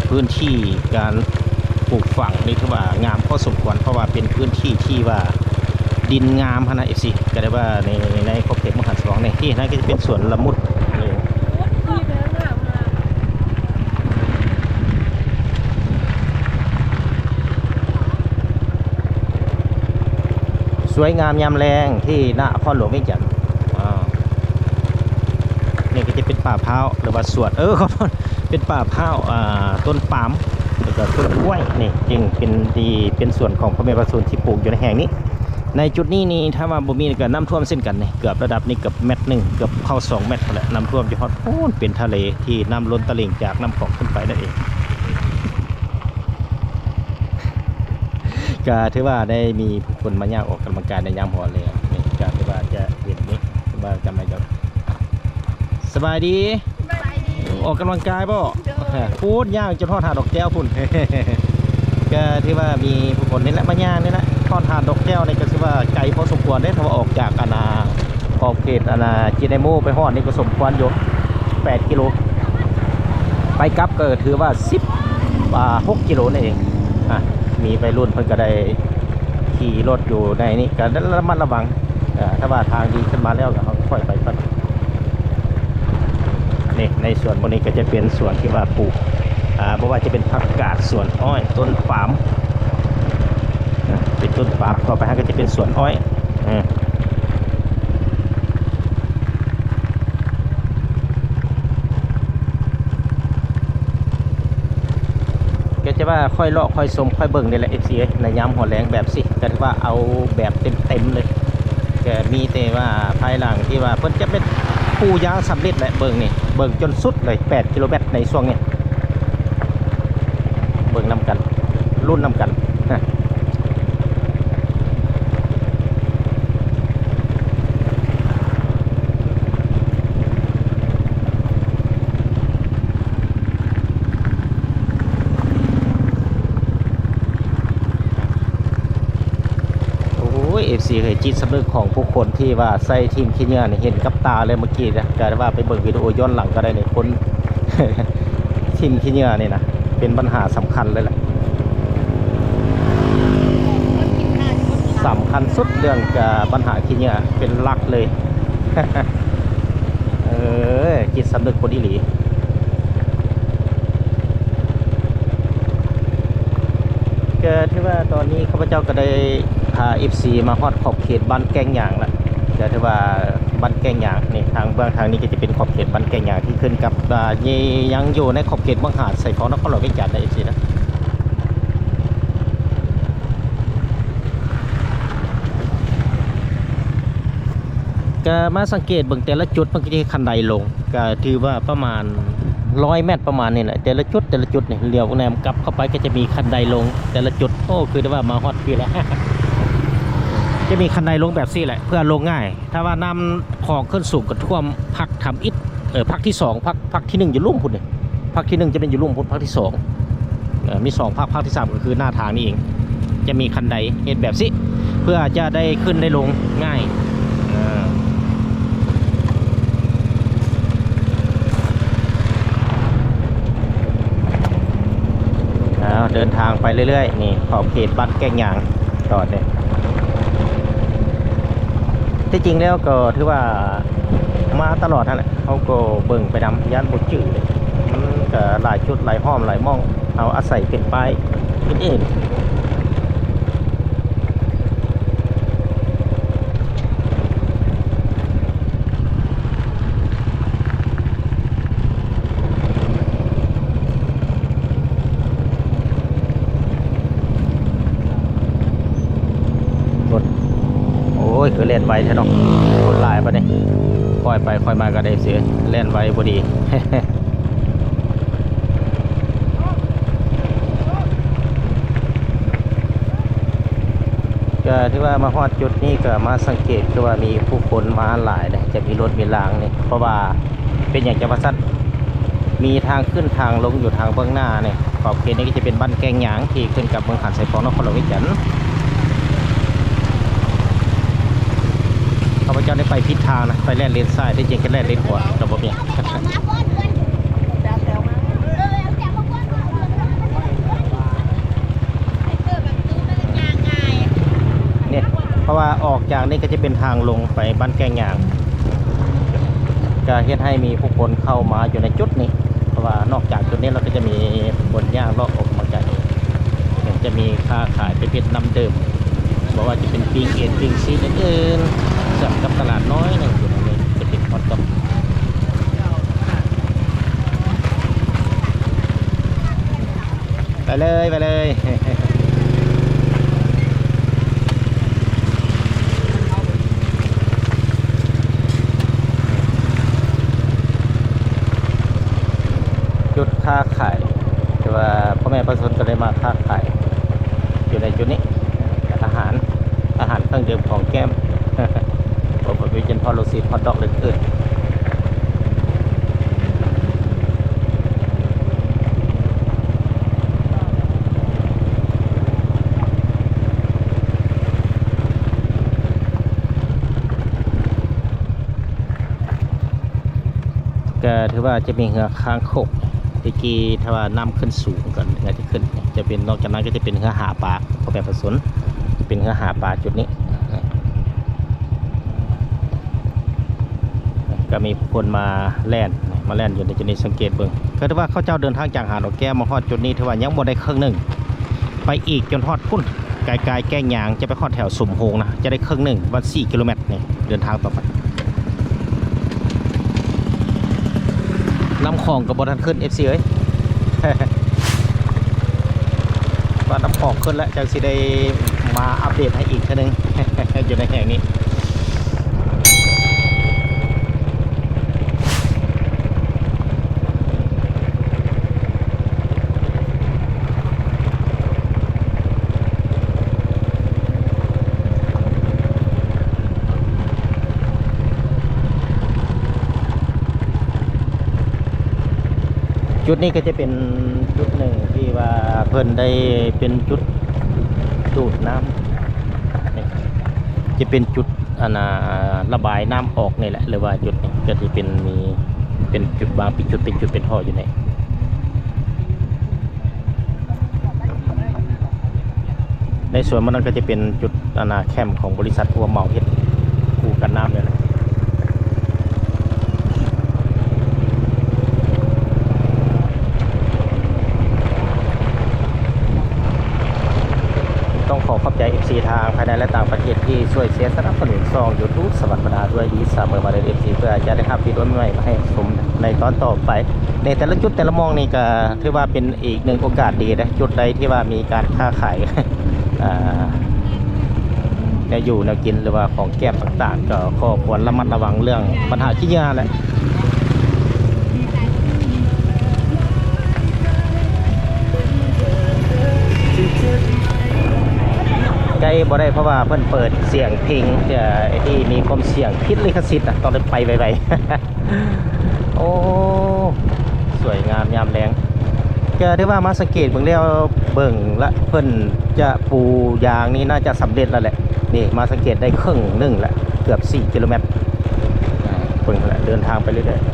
ພື້ນທີ່ການປູກຝັງນີ້ຖືວ່າງາມພໍສົມຄວນ ເພາະວ່າເປັນພື້ນທີ່ທີ່ວ່າດິນງາມຫັ້ນນະ ເອັຟຊີ ກະໄດ້ວ່າໃນ ໃນຂອບເຂດເມືອງຫາດຊາຍຟອງນີ້ ທີ່ນັ້ນກະຈະເປັນສວນລະມຸດ. ສວຍງາມຍາມແລງທີ່ນະຄອນຫຼວງວຽງຈັນ. ອ່າ ນີ້ກະຈະເປັນປ່າພ້າວ ຫຼືວ່າສວນ ເອີ ຂໍໂທດ ເປັນປ່າພ້າວ ອ່າ ຕົ້ນປາມ ແລ້ວກະຕົ້ນກ້ວຍ ນີ້ຈຶ່ງເປັນທີ່ ເປັນສວນຂອງພໍ່ແມ່ປະຊາຊົນທີ່ປູກຢູ່ໃນແຫ່ງນີ້. ໃນຈຸດນີ້ນີ້ ຖ້າວ່າບໍ່ມີກະນ້ຳຖ້ວມເຊັ່ນກັນນີ້ ເກືອບລະດັບນີ້ເກືອບແມັດໜຶ່ງ ເກືອບເຂົ້າສອງແມັດພຸ້ນແຫຼະ ນ້ຳຖ້ວມຢູ່ຮອດພຸ້ນ ເປັນທະເລທີ່ນ້ຳລົ້ນຕະລິ່ງຈາກນ້ຳຂອງຂຶ້ນໄປນັ້ນເອງ. ກະຖືວ່າໄດ້ມີຜູ້ຄົນມາຍ່າງອອກກຳລັງກາຍໃນຍາມຫົວແລງນີ້ ກະຖືວ່າຈະເຫັນນີ້ ວ່າຈະມາ ສະບາຍດີ. ສະບາຍດີ. ອອກກຳລັງກາຍບໍ່? ໂດຍ. ພຸ້ນ ຍ່າງຈົນຮອດຫາດດອກແກ້ວພຸ້ນ. ກະຖືວ່າມີຜູ້ຄົນນີ້ແຫຼະມາຍ່າງນີ້ແຫຼະ ຮອດຫາດດອກແກ້ວນີ້ກະຖືວ່າໄກພໍສົມຄວນເດ້ ຖ້າວ່າອອກຈາກອັນນ່າ ຂອບເຂດອັນນ່າ ເຈໄນໂມໄປຮອດນີ້ກະສົມຄວນຢູ່ ແປດກິໂລ ໄປກັບກະຖືວ່າສິບ ອ່າ ຫົກກິໂລນັ້ນເອງ. ອ່າ ມີໄວລຸ້ນເພິ່ນກະໄດ້ຂີ່ລົດຢູ່ໃນນີ້ກະລະມັດລະວັງ ເອີ ຖ້າວ່າທາງດີຂຶ້ນມາແລ້ວກະເຮົາກະຄ່ອຍໄປກ່ອນ. ນີ້ໃນສວນໝູ່ນີ້ກະຈະເປັນສວນທີ່ວ່າປູກ ອ່າ ບໍ່ວ່າຈະເປັນຜັກກາດ ສວນອ້ອຍ ຕົ້ນປາມ ເປັນຕົ້ນປາມ ຕໍ່ໄປຫັ້ນກະຈະເປັນສວນອ້ອຍ ເອີ ກະຈະວ່າຄ່ອຍເລາະຄ່ອຍຊົມຄ່ອຍເບິ່ງນີ້ແຫຼະ ເອັຟຊີ ເອີຍ ໃນຍາມຫົວແລງແບບຊີ້ ກະຖືວ່າເອົາແບບເຕັມໆເລີຍ. ກະມີແຕ່ວ່າພາຍຫຼັງທີ່ວ່າເພິ່ນຈະເປັນປູຢາງສຳເລັດແຫຼະ ເບິ່ງນີ້ ເບິ່ງຈົນສຸດເລີຍ ແປດກິໂລແມັດໃນຊ່ວງນີ້ ເບິ່ງນຳກັນ ລຸ້ນນຳກັນ. ໂອ້ຍ ເອັຟຊີເອີຍ ຈິດສຳນຶກຂອງຜູ້ຄົນທີ່ວ່າໃຊ້ຖິ້ມຂີ້ເຫຍື້ອນີ້ ເຫັນກັບຕາເລີຍເມື່ອກີ້ນະ. ກະວ່າໄປເບິ່ງວິດີໂອຍ້ອນຫຼັງກໍໄດ້ນີ້ ຄົນຖິ້ມຂີ້ເຫຍື້ອນີ້ນະ ເປັນບັນຫາສຳຄັນເລີຍແຫຼະ ສຳຄັນສຸດເລື່ອງກະບັນຫາຂີ້ເຫຍື້ອເປັນຫຼັກເລີຍ. ເອີ ຈິດສຳນຶກຄົນອີ່ຫຼີ. ກໍຖືວ່າຕອນນີ້ຂ້າພະເຈົ້າກໍໄດ້ພາເອັຟຊີມາຮອດຂອບເຂດບ້ານແກ້ງຍາງລະ. ກໍຖືວ່າບ້ານແກ້ງຍາງນີ້ ທາງເບື້ອງທາງນີ້ກໍຈະເປັນຂອບເຂດບ້ານແກ້ງຍາງ ທີ່ຂຶ້ນກັບ ອາ ຍັງຢູ່ໃນຂອບເຂດເມືອງຫາດຊາຍຟອງ ນະຄອນຫຼວງວຽງຈັນນະ ເອັຟຊີນະ. ກະມາສັງເກດເບິ່ງແຕ່ລະຈຸດ ມັນກໍຈະມີຄັນໄດລົງ ກະຖືວ່າປະມານຮ້ອຍແມັດປະມານນີ້ແຫຼະ ແຕ່ລະຈຸດ ແຕ່ລະຈຸດນີ້ ຫຼຽວແນມກັບເຂົ້າໄປກໍຈະມີຄັນໄດລົງແຕ່ລະຈຸດ. ໂອ້ ຄືໄດ້ວ່າມາຮອດພີ້ແລ້ວ ຈະມີຄັນໄດລົງແບບຊີ້ແຫຼະ ເພື່ອລົງງ່າຍ. ຖ້າວ່ານ້ຳຂອງຂຶ້ນສູງກໍຖ້ວມພັກທຳອິດ ເອີ ພັກທີສອງ ພັກ ພັກທີໜຶ່ງຢູ່ລຸ່ມພຸ້ນເດ້ ພັກທີໜຶ່ງຈະເປັນຢູ່ລຸ່ມພຸ້ນ ພັກທີສອງ ເອີ ມີສອງພັກ ພັກທີສາມກໍຄືໜ້າທາງນີ້ເອງ ຈະມີຄັນໄດເຮັດແບບຊີ້ ເພື່ອຈະໄດ້ຂຶ້ນໄດ້ລົງງ່າຍ. ເອີ ເອົາ ເດີນທາງໄປເລື້ອຍໆ ນີ້ຂອບເຂດບ້ານແກ້ງຍາງ ຈອດເດ້. ທີ່ຈິງແລ້ວກໍຖືວ່າມາຕະຫຼອດຫັ້ນແຫຼະ ເຮົາກໍເບິ່ງໄປນຳ ຢ້ານບໍ່ຈື່ເດ້ ມັນກໍຫຼາຍຈຸດ ຫຼາຍຮ່ອມ ຫຼາຍໝ່ອງ ເຮົາອາໄສເປັນປ້າຍອື່ນໆ. ໂອ້ຍ ຄືແລ່ນໄວແທ້ເນາະ ຄົນຫຼາຍປານນີ້ ຄ່ອຍໄປຄ່ອຍມາກໍໄດ້ເສຍ ແລ່ນໄວບໍ່ດີ. ກໍຖືວ່າມາຮອດຈຸດນີ້ກໍມາສັງເກດ ຄືວ່າມີຜູ້ຄົນມາຫຼາຍເດ້ ຈະມີລົດມີລາງນີ້ ເພາະວ່າເປັນຫຍັງຈັ່ງວ່າຊັ້ນ ມີທາງຂຶ້ນທາງລົງຢູ່ທາງເບື້ອງໜ້ານີ້. ຂອບເຂດນີ້ກໍຈະເປັນບ້ານແກ້ງຍາງ ທີ່ຂຶ້ນກັບເມືອງຫາດຊາຍຟອງ ນະຄອນຫຼວງວຽງຈັນ. ຂ້າພະເຈົ້າໄດ້ໄປຜິດທາງນະ ໄປແລ່ນເລນຊ້າຍ ທີ່ຈິງກໍແລ່ນເລນຂວາກໍບໍ່ມີ. ນີ້ ເພາະວ່າອອກຈາກນີ້ກໍຈະເປັນທາງລົງໄປບ້ານແກ້ງຍາງ ກໍເຮັດໃຫ້ມີຜູ້ຄົນເຂົ້າມາຢູ່ໃນຈຸດນີ້ ເພາະວ່ານອກຈາກຈຸດນີ້ແລ້ວກໍຈະມີຄົນຍ່າງເລາະອອກມາຈາກນີ້ ຈະມີຄ້າຂາຍປະເພດນ້ຳດື່ມ ບໍ່ວ່າຈະເປັນປີ້ງເອັນປີ້ງຊີນອື່ນໆ ເຊື່ອມກັບຕະຫຼາດນ້ອຍໜຶ່ງຢູ່ໃນນີ້ ຈະເປັນຮອດດອກ. ໄປເລີຍ ໄປເລີຍ ຈຸດຄ້າຂາຍ ແຕ່ວ່າພໍ່ແມ່ປະຊາຊົນກໍໄດ້ມາຄ້າຂາຍຢູ່ໃນຈຸດນີ້ ອາຫານ ອາຫານເຄື່ອງດື່ມຂອງແກ້ມ ບໍ່ວ່າຈະເປັນຮອດລູກຊີ້ນ ຮອດດອກ ຫຼືອື່ນໆ. ກໍຖືວ່າຈະມີເຮືອຄ້າງໂຄກ ແຕ່ກີ້ຖ້າວ່ານ້ຳຂຶ້ນສູງກໍເຮືອຈະຂຶ້ນ ຈະເປັນ ນອກຈາກນັ້ນກໍຈະເປັນເຮືອຫາປາ ພໍ່ແມ່ປະຊາຊົນ ເປັນເຮືອຫາປາຈຸດນີ້. ກໍມີຄົນມາແລ່ນ ມາແລ່ນຢູ່ໃນຈຸດນີ້ ສັງເກດເບິ່ງ ກໍຖືວ່າເຂົາເຈົ້າເດີນທາງຈາກຫາດດອກແກ້ວມາຮອດຈຸດນີ້ ຖືວ່າຍັງບໍ່ໄດ້ເຄິ່ງໜຶ່ງ ໄປອີກຈົນຮອດພຸ້ນ ກາຍໆ ແກ້ງຍາງ ຈະໄປຮອດແຖວສົມໂຮງນະ ຈະໄດ້ເຄິ່ງໜຶ່ງ ວັນສີ່ກິໂລແມັດນີ້ ເດີນທາງຕໍ່ໄປ. ນ້ຳຂອງກໍບໍ່ທັນຂຶ້ນ ເອັຟຊີເອີຍ ວ່ານ້ຳຂອງຂຶ້ນແລ້ວ ຈັ່ງຊິໄດ້ມາອັບເດດໃຫ້ອີກເທື່ອໜຶ່ງ ຢູ່ໃນແຫ່ງນີ້. ຈຸດນີ້ກໍຈະເປັນຈຸດໜຶ່ງທີ່ວ່າເພິ່ນໄດ້ເປັນຈຸດດູດນ້ຳ ນີ້ ຈະເປັນຈຸດ ອັນນ່າ ລະບາຍນ້ຳອອກນີ້ແຫຼະ ຫຼືວ່າຈຸດນີ້ກໍຊິເປັນ ມີເປັນຈຸດວາງ ເປັນຈຸດ ເປັນຈຸດ ເປັນທໍ່ຢູ່ນີ້. ໃນສວນມັນນັ້ນກໍຈະເປັນຈຸດ ອັນນ່າ ແຄມຂອງບໍລິສັດຜູ້ຮັບເໝົາເຮັດຄູກັນນ້ຳນີ້ແຫຼະ. ຕ້ອງຂໍຂອບໃຈເອັຟຊີທາງພາຍໃນ ແລະ ຕ່າງປະເທດທີ່ຊ່ວຍແຊສະໜັບສະໜູນຊ່ອງຢູທູບສະຫວັນບັນດາດ້ວຍດີສະເໝີມາເດີ ເອັຟຊີ ເພື່ອຈະໄດ້ຮັບວິດີໂອໃໝ່ໆມາໃຫ້ຊົມໃນຕອນຕໍ່ໄປ. ໃນແຕ່ລະຈຸດແຕ່ລະໝ່ອງນີ້ກໍຖືວ່າເປັນອີກໜຶ່ງໂອກາດດີເດ້ ຈຸດໃດທີ່ວ່າມີການຄ້າຂາຍ ອ່າ ແນວຢູ່ແນວກິນ ຫຼືວ່າຂອງແກ້ມຕ່າງໆ ກໍຂໍຄວນລະມັດລະວັງເລື່ອງບັນຫາຂີ້ເຫຍື້ອແຫຼະ. ໃກ້ບໍ່ໄດ້ ເພາະວ່າເພິ່ນເປີດສຽງເພງ ເອີ ທີ່ມີຄວາມສ່ຽງຜິດລິຂະສິດນະ ຕ້ອງໄດ້ໄປໄວໆ. ໂອ້ ສວຍງາມຍາມແລງ. ກໍຖືວ່າມາສັງເກດເບິ່ງແລ້ວ ເບິ່ງລະ ເພິ່ນຈະປູຢາງນີ້ໜ້າຈະສຳເລັດແລ້ວແຫຼະ. ນີ້ມາສັງເກດໄດ້ເຄິ່ງໜຶ່ງລະ ເກືອບສີ່ກິໂລແມັດ. ເບິ່ງລະ ເດີນທາງໄປເລື້ອຍໆ.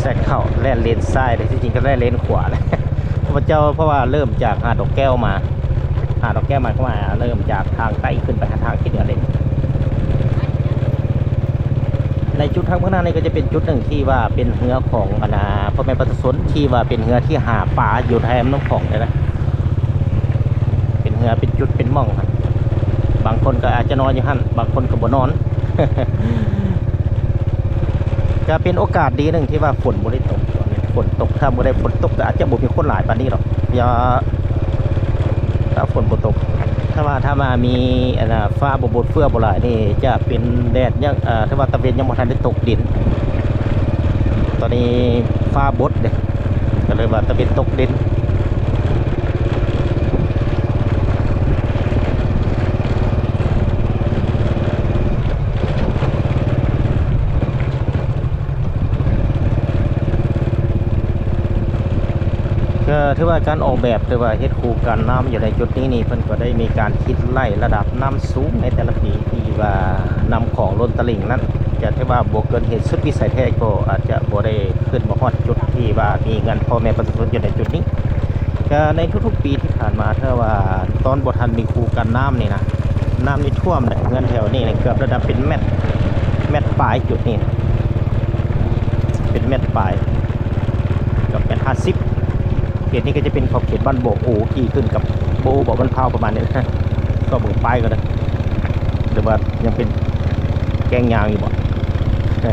ແຊກເຂົ້າ ແລ່ນເລນຊ້າຍເດ້ ທີ່ຈິງກໍແລ່ນເລນຂວາແຫຼະ ເພາະວ່າເຈົ້າ ເພາະວ່າເລີ່ມຈາກຫາດດອກແກ້ວມາ ຫາດດອກແກ້ວມາ ກໍມາເລີ່ມຈາກທາງໃຕ້ຂຶ້ນໄປຫາທາງທິດເໜືອເດ້. ໃນຈຸດທາງເບື້ອງໜ້ານີ້ກໍຈະເປັນຈຸດໜຶ່ງທີ່ວ່າເປັນເຮືອຂອງ ອັນນ່າ ພໍ່ແມ່ປະຊາຊົນ ທີ່ວ່າເປັນເຮືອທີ່ຫາປາຢູ່ແຖມນ້ຳຂອງເດ້ນະ. ເປັນເຮືອເປັນຈຸດເປັນໝ່ອງ ບາງຄົນກໍອາດຈະນອນຢູ່ຫັ້ນ ບາງຄົນກໍບໍ່ນອນ. ກໍເປັນໂອກາດດີໜຶ່ງທີ່ວ່າຝົນບໍ່ໄດ້ຕົກ. ຝົນຕົກ ຖ້າບໍ່ໄດ້ຝົນຕົກກໍອາດຈະບໍ່ມີຄົນຫຼາຍປານນີ້ດອກ. ຢ່າ ຖ້າຝົນບໍ່ຕົກ ຖ້າວ່າ ຖ້າວ່າມີ ອັນນ່າ ຟ້າບໍ່ບົດເຟືອບໍ່ຫຼາຍນີ້ ຈະເປັນແດດຍັງ ເອີ ຖືວ່າຕາເວັນຍັງບໍ່ທັນໄດ້ຕົກດິນ. ຕອນນີ້ຟ້າບົດເດ້ ກໍເລີຍວ່າຕາເວັນຕົກດິນ. ກໍຖືວ່າການອອກແບບ ຫຼືວ່າເຮັດຄູກັນນ້ຳຢູ່ໃນຈຸດນີ້ນີ້ ເພິ່ນກໍໄດ້ມີການຄິດໄລ່ລະດັບນ້ຳສູງໃນແຕ່ລະປີ ທີ່ວ່ານ້ຳຂອງລົ້ນຕະລິ່ງນັ້ນ ຈະຖືວ່າບໍ່ເກີນເຫດສຸດວິໄສແທ້ ກໍອາດຈະບໍ່ໄດ້ຂຶ້ນມາຮອດຈຸດທີ່ວ່າມີເຮືອນພໍ່ແມ່ປະຊາຊົນຢູ່ໃນຈຸດນີ້. ກໍໃນທຸກໆປີທີ່ຜ່ານມາ ຖ້າວ່າຕອນບໍ່ທັນມີຄູກັນນ້ຳນີ້ນະ ນ້ຳນີ້ຖ້ວມເດ້ ເຮືອນແຖວນີ້ນີ້ເກືອບລະດັບເປັນແມັດ ແມັດປາຍ ຈຸດນີ້ນະ ເປັນແມັດປາຍ ເກືອບແມັດຫ້າສິບ. ເຂດນີ້ກໍຈະເປັນຂອບເຂດບ້ານບໍ່ໂອ ທີ່ຂຶ້ນກັບບໍ່ໂອບໍ່ ບ້ານພ້າວ ປະມານນີ້ນະ. ຊອກເບິ່ງປ້າຍກ່ອນເດີ ຫຼືວ່າຍັງເປັນແກ້ງຍາງຢູ່ບໍ່? ເອີ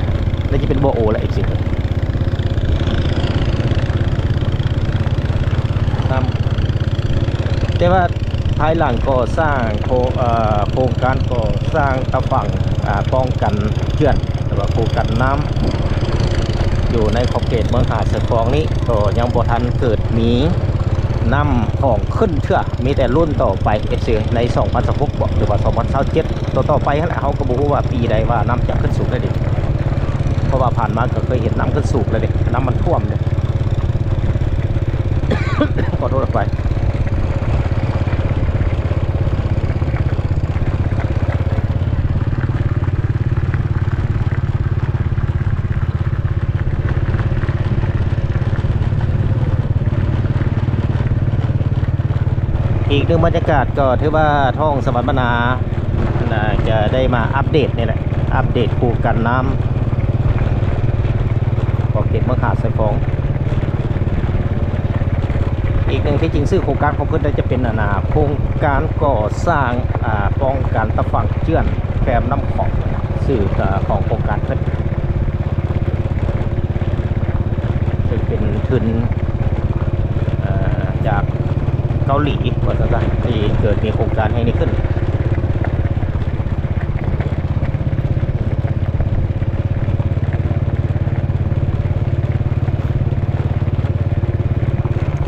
ໜ້າຈະເປັນບໍ່ໂອແຫຼະ ເອັຟຊີ ນ້ຳ ແຕ່ວ່າພາຍຫຼັງກໍ່ສ້າງໂຄ ເອີ ໂຄງການກໍ່ສ້າງຕາຝັ່ງ ອາ ປ້ອງກັນເຈື່ອນ ຫຼືວ່າຄູກັນນ້ຳ ຢູ່ໃນຂອບເຂດເມືອງຫາດຊາຍຟອງນີ້ ກໍຍັງບໍ່ທັນເກີດມີນ້ຳຂອງຂຶ້ນເທື່ອ. ມີແຕ່ລຸ້ນຕໍ່ໄປ ເອັຟຊີ ໃນສອງພັນຊາວຫົກບໍ ຫຼືວ່າສອງພັນຊາວເຈັດ ຕໍ່ໆໄປຫັ້ນແຫຼະ. ເຮົາກໍບໍ່ຮູ້ວ່າປີໃດວ່ານ້ຳຈະຂຶ້ນສູງໄດ້ເດ ເພາະວ່າຜ່ານມາກໍເຄີຍເຫັນນ້ຳຂຶ້ນສູງແລ້ວເດ ນ້ຳມັນຖ້ວມເດ. ຂໍໂທດ ໄປ ອີກໜຶ່ງບັນຍາກາດ ກໍຖືວ່າທ້ອງສະຫວັນບັນນາ ໜ້າຈະໄດ້ມາອັບເດດນີ້ແຫຼະ ອັບເດດຄູກັນນ້ຳ ຂອບເຂດເມືອງຫາດຊາຍຟອງ. ອີກໜຶ່ງທີ່ຈິງຊື່ໂຄງການຂອງເພິ່ນ ຈະເປັນ ອັນນ່າ ໂຄງການກໍ່ສ້າງ ອາ ປ້ອງກັນຕາຝັ່ງເຈື່ອນແຄມນ້ຳຂອງ ຊື່ຂອງໂຄງການເພິ່ນ ເຊິ່ງເປັນທຶນ ເອີ ຈາກເກົາຫຼີ ວ່າຊັ້ນຊະ ທີ່ເກີດມີໂຄງການແຫ່ງນີ້ຂຶ້ນ.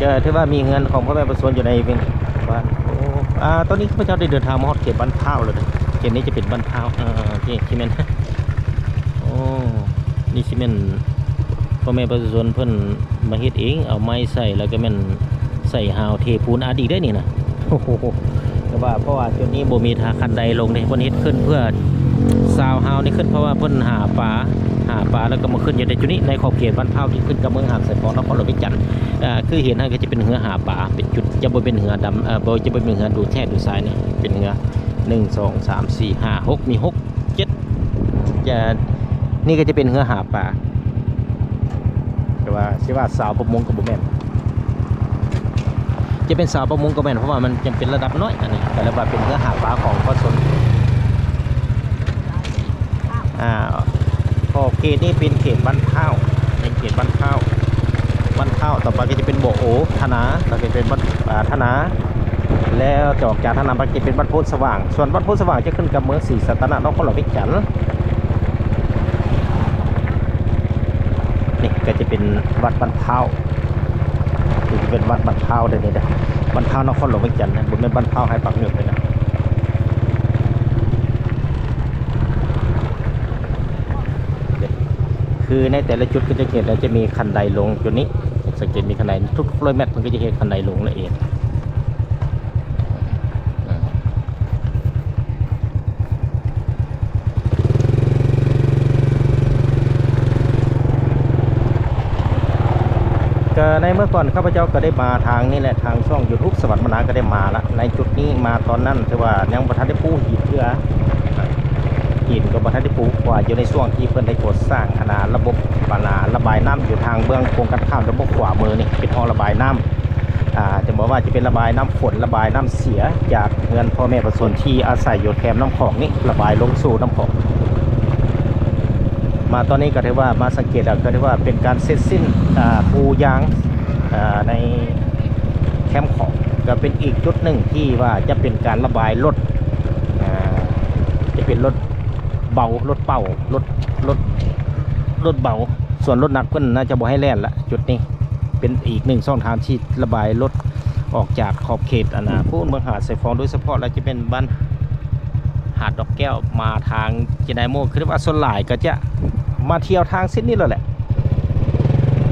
ກໍຖືວ່າມີເຮືອນຂອງພໍ່ແມ່ປະຊາຊົນຢູ່ໃນເວງບ້ານ. ໂອ້ ອາ ຕອນນີ້ຂ້າພະເຈົ້າໄດ້ເດີນທາງມາຮອດເຂດບ້ານພ້າວແລ້ວເດີ. ເຂດນີ້ຈະເປັນບ້ານພ້າວ ເອີ ເຂດທີ່ແມ່ນ ໂອ້ ນີ້ຊິແມ່ນພໍ່ແມ່ປະຊາຊົນເພິ່ນມາເຮັດເອງ ເອົາໄມ້ໃສ່ ແລ້ວກໍແມ່ນໃສ່ຮາວເທປູນອັດອີກເດ້ນີ້ນະ. ໂອ້ໂຫ ແຕ່ວ່າເພາະວ່າຈຸດນີ້ບໍ່ມີທາງຄັນໄດລົງເດ້ ເພິ່ນເຮັດຂຶ້ນເພື່ອຊາວຮາວນີ້ຂຶ້ນ ເພາະວ່າເພິ່ນຫາປາ ຫາປາແລ້ວກໍມາຂຶ້ນຢູ່ໃນຈຸດນີ້ ໃນຂອບເຂດບ້ານພ້າວທີ່ຂຶ້ນກັບເມືອງຫາດຊາຍຟອງ ນະຄອນຫຼວງວຽງຈັນ. ເອີ ຄືເຫັນຫັ້ນກໍຈະເປັນເຮືອຫາປາ ເປັນຈຸດ ຈະບໍ່ເປັນເຮືອດຳ ເອີ ບໍ່ ຈະບໍ່ເປັນເຮືອດູແຮ່ດູຊາຍນີ້ ເປັນເຮືອ ໜຶ່ງ ສອງ ສາມ ສີ່ ຫ້າ ຫົກ ມີຫົກ ເຈັດ ຈະ ນີ້ກໍຈະເປັນເຮືອຫາປາ ແຕ່ວ່າຊິວ່າຊາວປະມົງກໍບໍ່ແມ່ນ ຈະເປັນຊາວປະມົງກໍແມ່ນ ເພາະວ່າມັນຍັງເປັນລະດັບນ້ອຍ ອັນນີ້ກໍເລີຍວ່າເປັນເຮືອຫາປາຂອງປະຊາຊົນ. ອ່າ ຂອບເຂດນີ້ເປັນເຂດບ້ານພ້າວ ເປັນເຂດບ້ານພ້າວ ບ້ານພ້າວ ຕໍ່ໄປກໍຈະເປັນບໍ່ໂອ ທະນາ ກໍຈະເປັນບ້ານ ອ່າ ທະນາ ແລ້ວຈາກອອກຈາກທະນາໄປຈະເປັນບ້ານໂພນສະຫວ່າງ ສ່ວນບ້ານໂພນສະຫວ່າງຈະຂຶ້ນກັບເມືອງສີສັດຕະນະ ນະຄອນຫຼວງວຽງຈັນ. ນີ້ກໍຈະເປັນວັດບ້ານພ້າວ ນີ້ຈະເປັນວັດບ້ານພ້າວເດ້ນີ້ເດ້ ບ້ານພ້າວນະຄອນຫຼວງວຽງຈັນນະ ບໍ່ແມ່ນບ້ານພ້າວໄຮປາກເໜືອເລີຍນະ. ຄືໃນແຕ່ລະຈຸດກໍຈະເຫັນວ່າຈະມີຄັນໄດລົງຈຸດນີ້ ສັງເກດມີຄັນໄດ ທຸກໆຮ້ອຍແມັດເພິ່ນກໍຈະເຮັດຄັນໄດລົງນັ້ນເອງ. ກໍໃນເມື່ອກ່ອນຂ້າພະເຈົ້າກໍໄດ້ມາທາງນີ້ແຫຼະ ທາງຊ່ອງຢູທູບສະຫວັດບັນດາກໍໄດ້ມາລະ ໃນຈຸດນີ້ມາຕອນນັ້ນ ແຕ່ວ່າຍັງບໍ່ທັນໄດ້ປູຫີນເທື່ອ ຫີນກໍບໍ່ທັນໄດ້ປູ ເພາະວ່າຢູ່ໃນຊ່ວງທີ່ເພິ່ນໄດ້ກໍ່ສ້າງອັນນາ ລະບົບອັນນາ ລະບາຍນ້ຳຢູ່ທາງເບື້ອງກົງກັນຂ້າມ ລະບົບຂວາມືນີ້ ເປັນຮ່ອງລະບາຍນ້ຳ ອ່າ ຈະບອກວ່າຈະເປັນລະບາຍນ້ຳຝົນ ລະບາຍນ້ຳເສຍຈາກເຮືອນພໍ່ແມ່ປະຊາຊົນທີ່ອາໄສຢູ່ແຄມນ້ຳຂອງນີ້ ລະບາຍລົງສູ່ນ້ຳຂອງ. ມາຕອນນີ້ກໍຖືວ່າມາສັງເກດແລ້ວ ກໍຖືວ່າເປັນການເສັດສິ້ນ ອ່າ ປູຢາງ ອ່າ ໃນແຄມຂອງ ກໍເປັນອີກຈຸດໜຶ່ງທີ່ວ່າຈະເປັນການລະບາຍລົດ ອ່າ ຈະເປັນລົດເບົາ ລົດເປົາ ລົດ ລົດ ລົດເບົາ ສ່ວນລົດໜັກເພິ່ນໜ້າຈະບໍ່ໃຫ້ແລ່ນລະ ຈຸດນີ້ເປັນອີກໜຶ່ງຊ່ອງທາງທີ່ລະບາຍລົດອອກຈາກຂອບເຂດອັນນາ ພຸ້ນເມືອງຫາດຊາຍຟອງ ໂດຍສະເພາະແລ້ວຈະເປັນບ້ານຫາດດອກແກ້ວ ມາທາງເຈໄດໂມ ຄືວ່າສ່ວນຫຼາຍກໍຈະມາທ່ຽວທາງເສັ້ນນີ້ແລ້ວແຫຼະ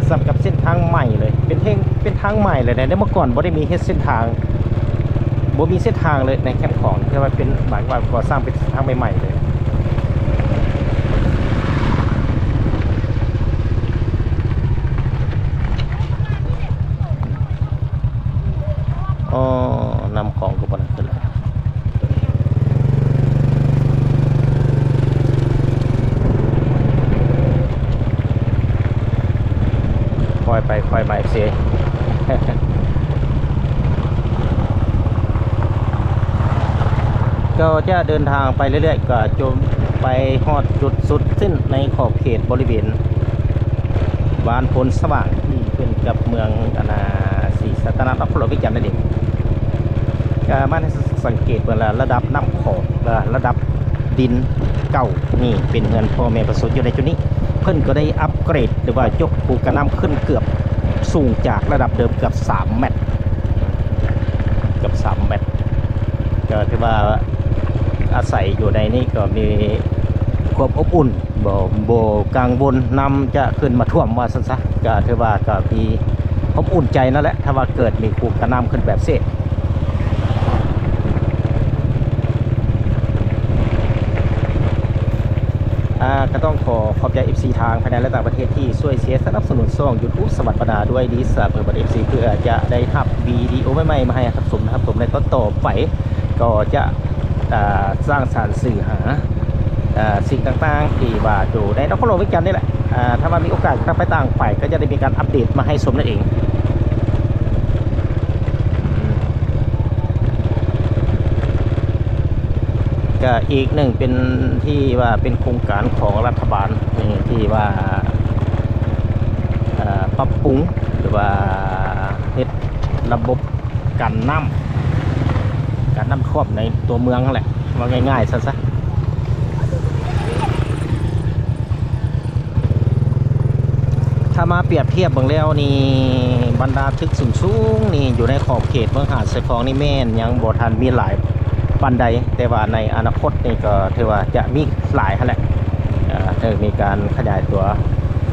ສ່ຳກັບເສັ້ນທາງໃໝ່ເລີຍ ເປັນເທງ ເປັນທາງໃໝ່ເລີຍນະ ໃນເມື່ອກ່ອນບໍ່ໄດ້ມີເຮັດເສັ້ນທາງ ບໍ່ມີເສັ້ນທາງເລີຍໃນແຄມຂອງ ແຕ່ວ່າເປັນ ໝາຍວ່າກໍ່ສ້າງເປັນເສັ້ນທາງໃໝ່ໆເລີຍ. ອໍ ນ້ຳຂອງກໍບໍ່ໄດ້ຂຶ້ນແລ້ວ ຄ່ອຍໄປຄ່ອຍມາເອຟຊີ ກໍຈະເດີນທາງໄປເລື້ອຍໆ ກໍຈົນໄປຮອດຈຸດສຸດສິ້ນໃນຂອບເຂດບໍລິເວນບ້ານໂພນສະຫວ່າງ ທີ່ຂຶ້ນກັບເມືອງອັນນາ ສີສັດຕະນະ ນະຄອນຫຼວງວຽງຈັນນັ້ນເອງ. ກໍມາສັງເກດເບິ່ງລະ ລະດັບນ້ຳຂອງ ລະດັບດິນເກົ່ານີ້ ເປັນເຮືອນພໍ່ແມ່ປະຊາຊົນຢູ່ໃນຈຸດນີ້ ເພິ່ນກໍໄດ້ອັບເກຣດ ຫຼືວ່າຍົກຄູກະນ້ຳຂຶ້ນເກືອບ ສູງຈາກລະດັບເດີມເກືອບສາມແມັດ ເກືອບສາມແມັດ ກໍຖືວ່າອາໄສຢູ່ໃນນີ້ກໍມີຄວາມອົບອຸ່ນ ບໍ່ ບໍ່ກັງວົນນ້ຳຈະຂຶ້ນມາຖ້ວມວ່າຊັ້ນຊະ ກໍຖືວ່າກໍມີຄວາມອຸ່ນໃຈນັ້ນແຫຼະ ຖ້າວ່າເກີດມີຄູກະນ້ຳຂຶ້ນແບບຊີ້. ອ່າ ກໍຕ້ອງຂໍຂອບໃຈເອັຟຊີທາງພາຍໃນ ແລະ ຕ່າງປະເທດທີ່ຊ່ວຍເຊຍສະໜັບສະໜູນຊ່ອງຢູທູບສະຫວັດບັນດາດ້ວຍດີສະເປີດເປີດເອັຟຊີ ເພື່ອຈະໄດ້ຮັບວິດີໂອໃໝ່ໆມາໃຫ້ຮັບຊົມ ຮັບຊົມໃນຕອນຕໍ່ໄປ ກໍຈະ ອ່າ ສ້າງສານສື່ຫາ ອ່າ ສິ່ງຕ່າງໆທີ່ວ່າຢູ່ໃນນະຄອນຫຼວງວຽງຈັນນີ້ແຫຼະ ອ່າ ຖ້າວ່າມີໂອກາດກັບໄປຕ່າງໄປ ກໍຈະໄດ້ມີການອັບເດດມາໃຫ້ຊົມນັ້ນເອງ. ກໍອີກໜຶ່ງເປັນທີ່ວ່າເປັນໂຄງການຂອງລັດຖະບານນີ້ທີ່ວ່າ ເອີ ປັບປຸງ ຫຼືວ່າເຮັດລະບົບກັນນ້ຳ ກັນນ້ຳຖ້ວມໃນຕົວເມືອງຫັ້ນແຫຼະ ເວົ້າງ່າຍໆຊະຊະ. ຖ້າມາປຽບທຽບເບິ່ງແລ້ວນີ້ ບັນດາຕຶກສູງໆນີ້ຢູ່ໃນຂອບເຂດເມືອງຫາດຊາຍຟອງນີ້ແມ່ນຍັງບໍ່ທັນມີຫຼາຍປານໃດ, ແຕ່ວ່າໃນອະນາຄົດນີ້ກໍຖືວ່າຈະມີຫຼາຍຫັ້ນແຫຼະ, ເອີ ຖືມີການຂະຫຍາຍຕົວ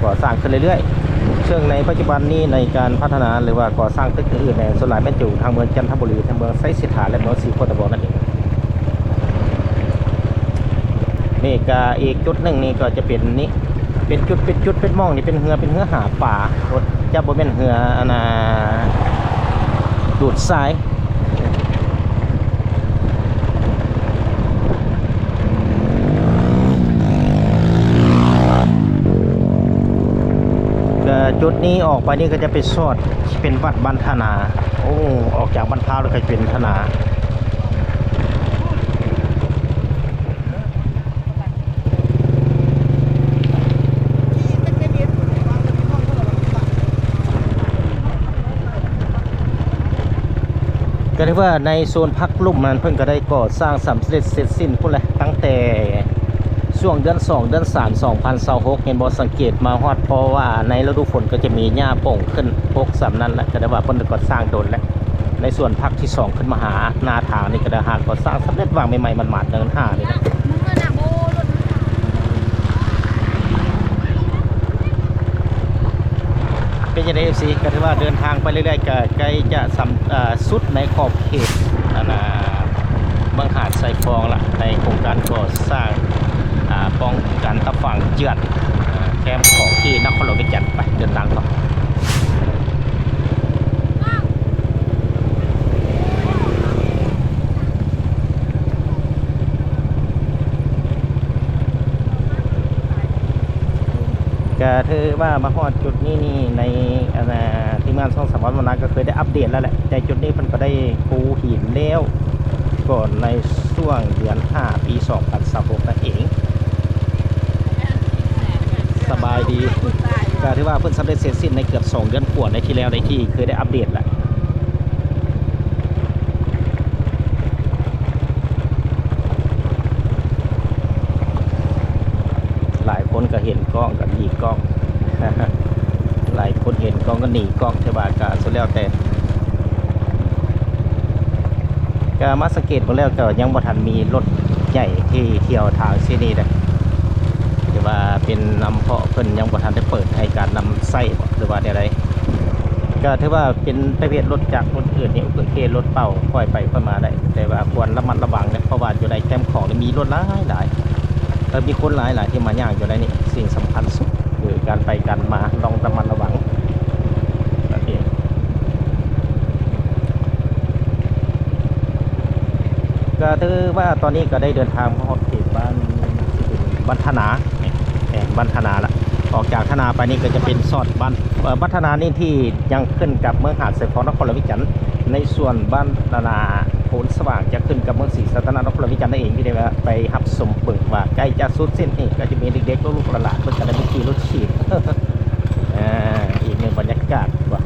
ກໍ່ສ້າງຂຶ້ນເລື້ອຍໆ ເຊິ່ງໃນປັດຈຸບັນນີ້ໃນການພັດທະນາ ຫຼືວ່າກໍ່ສ້າງຕຶກອື່ນໆ ແນ່ ສ່ວນຫຼາຍແມ່ນຢູ່ທາງເມືອງຈັນທະບູລີ ທາງເມືອງໄຊເສດຖາ ແລະ ເມືອງສີໂຄດຕະບອງນັ້ນເອງ. ນີ້ກະອີກຈຸດໜຶ່ງນີ້ກໍຈະເປັນນີ້ ເປັນຈຸດ ເປັນຈຸດ ເປັນໝ່ອງນີ້ ເປັນເຮືອ ເປັນເຮືອຫາປາ ຈະບໍ່ແມ່ນເຮືອອັນນ່າ ດູດຊາຍ. ກະຈຸດນີ້ອອກໄປນີ້ກໍຈະໄປສອດເປັນວັດບ້ານທ່ານາ. ໂອ້ ອອກຈາກບ້ານພ້າວແລ້ວກໍເປັນທ່ານາ. ກໍຖືວ່າໃນໂຊນພັກລຸ່ມນັ້ນ ເພິ່ນກໍໄດ້ກໍ່ສ້າງສຳເລັດເສັດສິ້ນພຸ້ນແຫຼະ ຕັ້ງແຕ່ຊ່ວງເດືອນສອງ ເດືອນສາມ ສອງພັນຊາວຫົກ ເຫັນບໍ່? ສັງເກດມາຮອດ ເພາະວ່າໃນລະດູຝົນກໍຈະມີຫຍ້າປົ່ງຂຶ້ນປົກສ່ຳນັ້ນແຫຼະ ກໍໄດ້ວ່າເພິ່ນກໍສ້າງດົນແລ້ວ. ໃນສ່ວນພັກທີສອງຂຶ້ນມາຫາໜ້າທາງນີ້ ກໍໄດ້ຫາກໍ່ສ້າງສຳເລັດ ວາງໃໝ່ໆ ໝາດໆ ເດີນຫານີ້ແຫຼະ. ເປັນຈັ່ງໃດ ເອັຟຊີ? ກໍຖືວ່າເດີນທາງໄປເລື້ອຍໆ ກໍໃກ້ຈະສຳ ເອີ ສຸດໃນຂອບເຂດ ອັນນ່າ ເມືອງຫາດຊາຍຟອງລະ ໃນໂຄງການກໍ່ສ້າງ ອາ ປ້ອງກັນຕາຝັ່ງເຈື່ອນ ອາ ແຄມຂອງທີ່ນະຄອນຫຼວງວຽງຈັນ. ໄປ ເດີນທາງຕໍ່. ກະຖືວ່າມາຮອດຈຸດນີ້ນີ້ ໃນ ອັນນ່າ ທີມງານຊ່ອງສາມວັນວັນນາ ກໍເຄີຍໄດ້ອັບເດດແລ້ວແຫຼະ ແຕ່ຈຸດນີ້ເພິ່ນກໍໄດ້ປູຫີນແລ້ວ ກ່ອນໃນຊ່ວງເດືອນຫ້າ ປີສອງພັນຊາວຫົກນັ້ນເອງ. ສະບາຍດີ. ກະຖືວ່າເພິ່ນສຳເລັດເສັດສິ້ນໃນເກືອບສອງເດືອນກວ່າໃນທີ່ແລ້ວ ໃນທີ່ເຄີຍໄດ້ອັບເດດແລ້ວ. ຫຼາຍຄົນກໍເຫັນກ້ອງກໍໜີກ້ອງ ຫຼາຍຄົນເຫັນກ້ອງກໍໜີກ້ອງ ແຕ່ວ່າກໍສຸດແລ້ວແຕ່ ກໍມາສັງເກດເບິ່ງແລ້ວ ກໍຍັງບໍ່ທັນມີລົດໃຫຍ່ທີ່ທ່ຽວທາງເສັ້ນນີ້ເດ້ ແຕ່ວ່າເປັນນຳເພາະເພິ່ນຍັງບໍ່ທັນໄດ້ເປີດໃຫ້ການນຳໃຊ້ບໍ ຫຼືວ່າແນວໃດ. ກໍຖືວ່າເປັນປະເພດລົດຈັກ ລົດອື່ນນີ້ ໂອເຄ ລົດເປົ່າຄ່ອຍໄປຄ່ອຍມາໄດ້ ແຕ່ວ່າຄວນລະມັດລະວັງເນາະ ເພາະວ່າຢູ່ໃນແຄມຂອງນີ້ມີລົດຫຼາຍໆ ແລະ ມີຄົນຫຼາຍໆທີ່ມາຍ່າງຢູ່ໃນນີ້. ສິ່ງສຳຄັນສຸດຄືການໄປການມາຕ້ອງລະມັດລະວັງນັ້ນເອງ. ກໍຖືວ່າຕອນນີ້ກໍໄດ້ເດີນທາງມາຮອດເຂດບ້ານ ບ້ານທ່ານາ ແມ່ນບ້ານທ່ານາລະ. ອອກຈາກທ່ານາໄປນີ້ກໍຈະເປັນສອດບ້ານ ເອີ ບ້ານທ່ານານີ້ທີ່ຍັງຂຶ້ນກັບເມືອງຫາດຊາຍຟອງ ນະຄອນຫຼວງວຽງຈັນ ໃນສ່ວນບ້ານ ອັນນ່າ ໂພນສະຫວ່າງ ຈະຂຶ້ນກັບເມືອງສີສັດຕະນາກ ນະຄອນຫຼວງວຽງຈັນນັ້ນເອງ. ທີ່ໄດ້ວ່າໄປຮັບຊົມເບິ່ງວ່າໃກ້ຈະສຸດເສັ້ນນີ້ ກໍຈະມີເດັກໆ ລູກໆ ຫຼານໆ ເພິ່ນກໍໄດ້ມາຂີ່ລົດຖີບ ອາ ອີກໜຶ່ງບັນຍາກາດວ່າ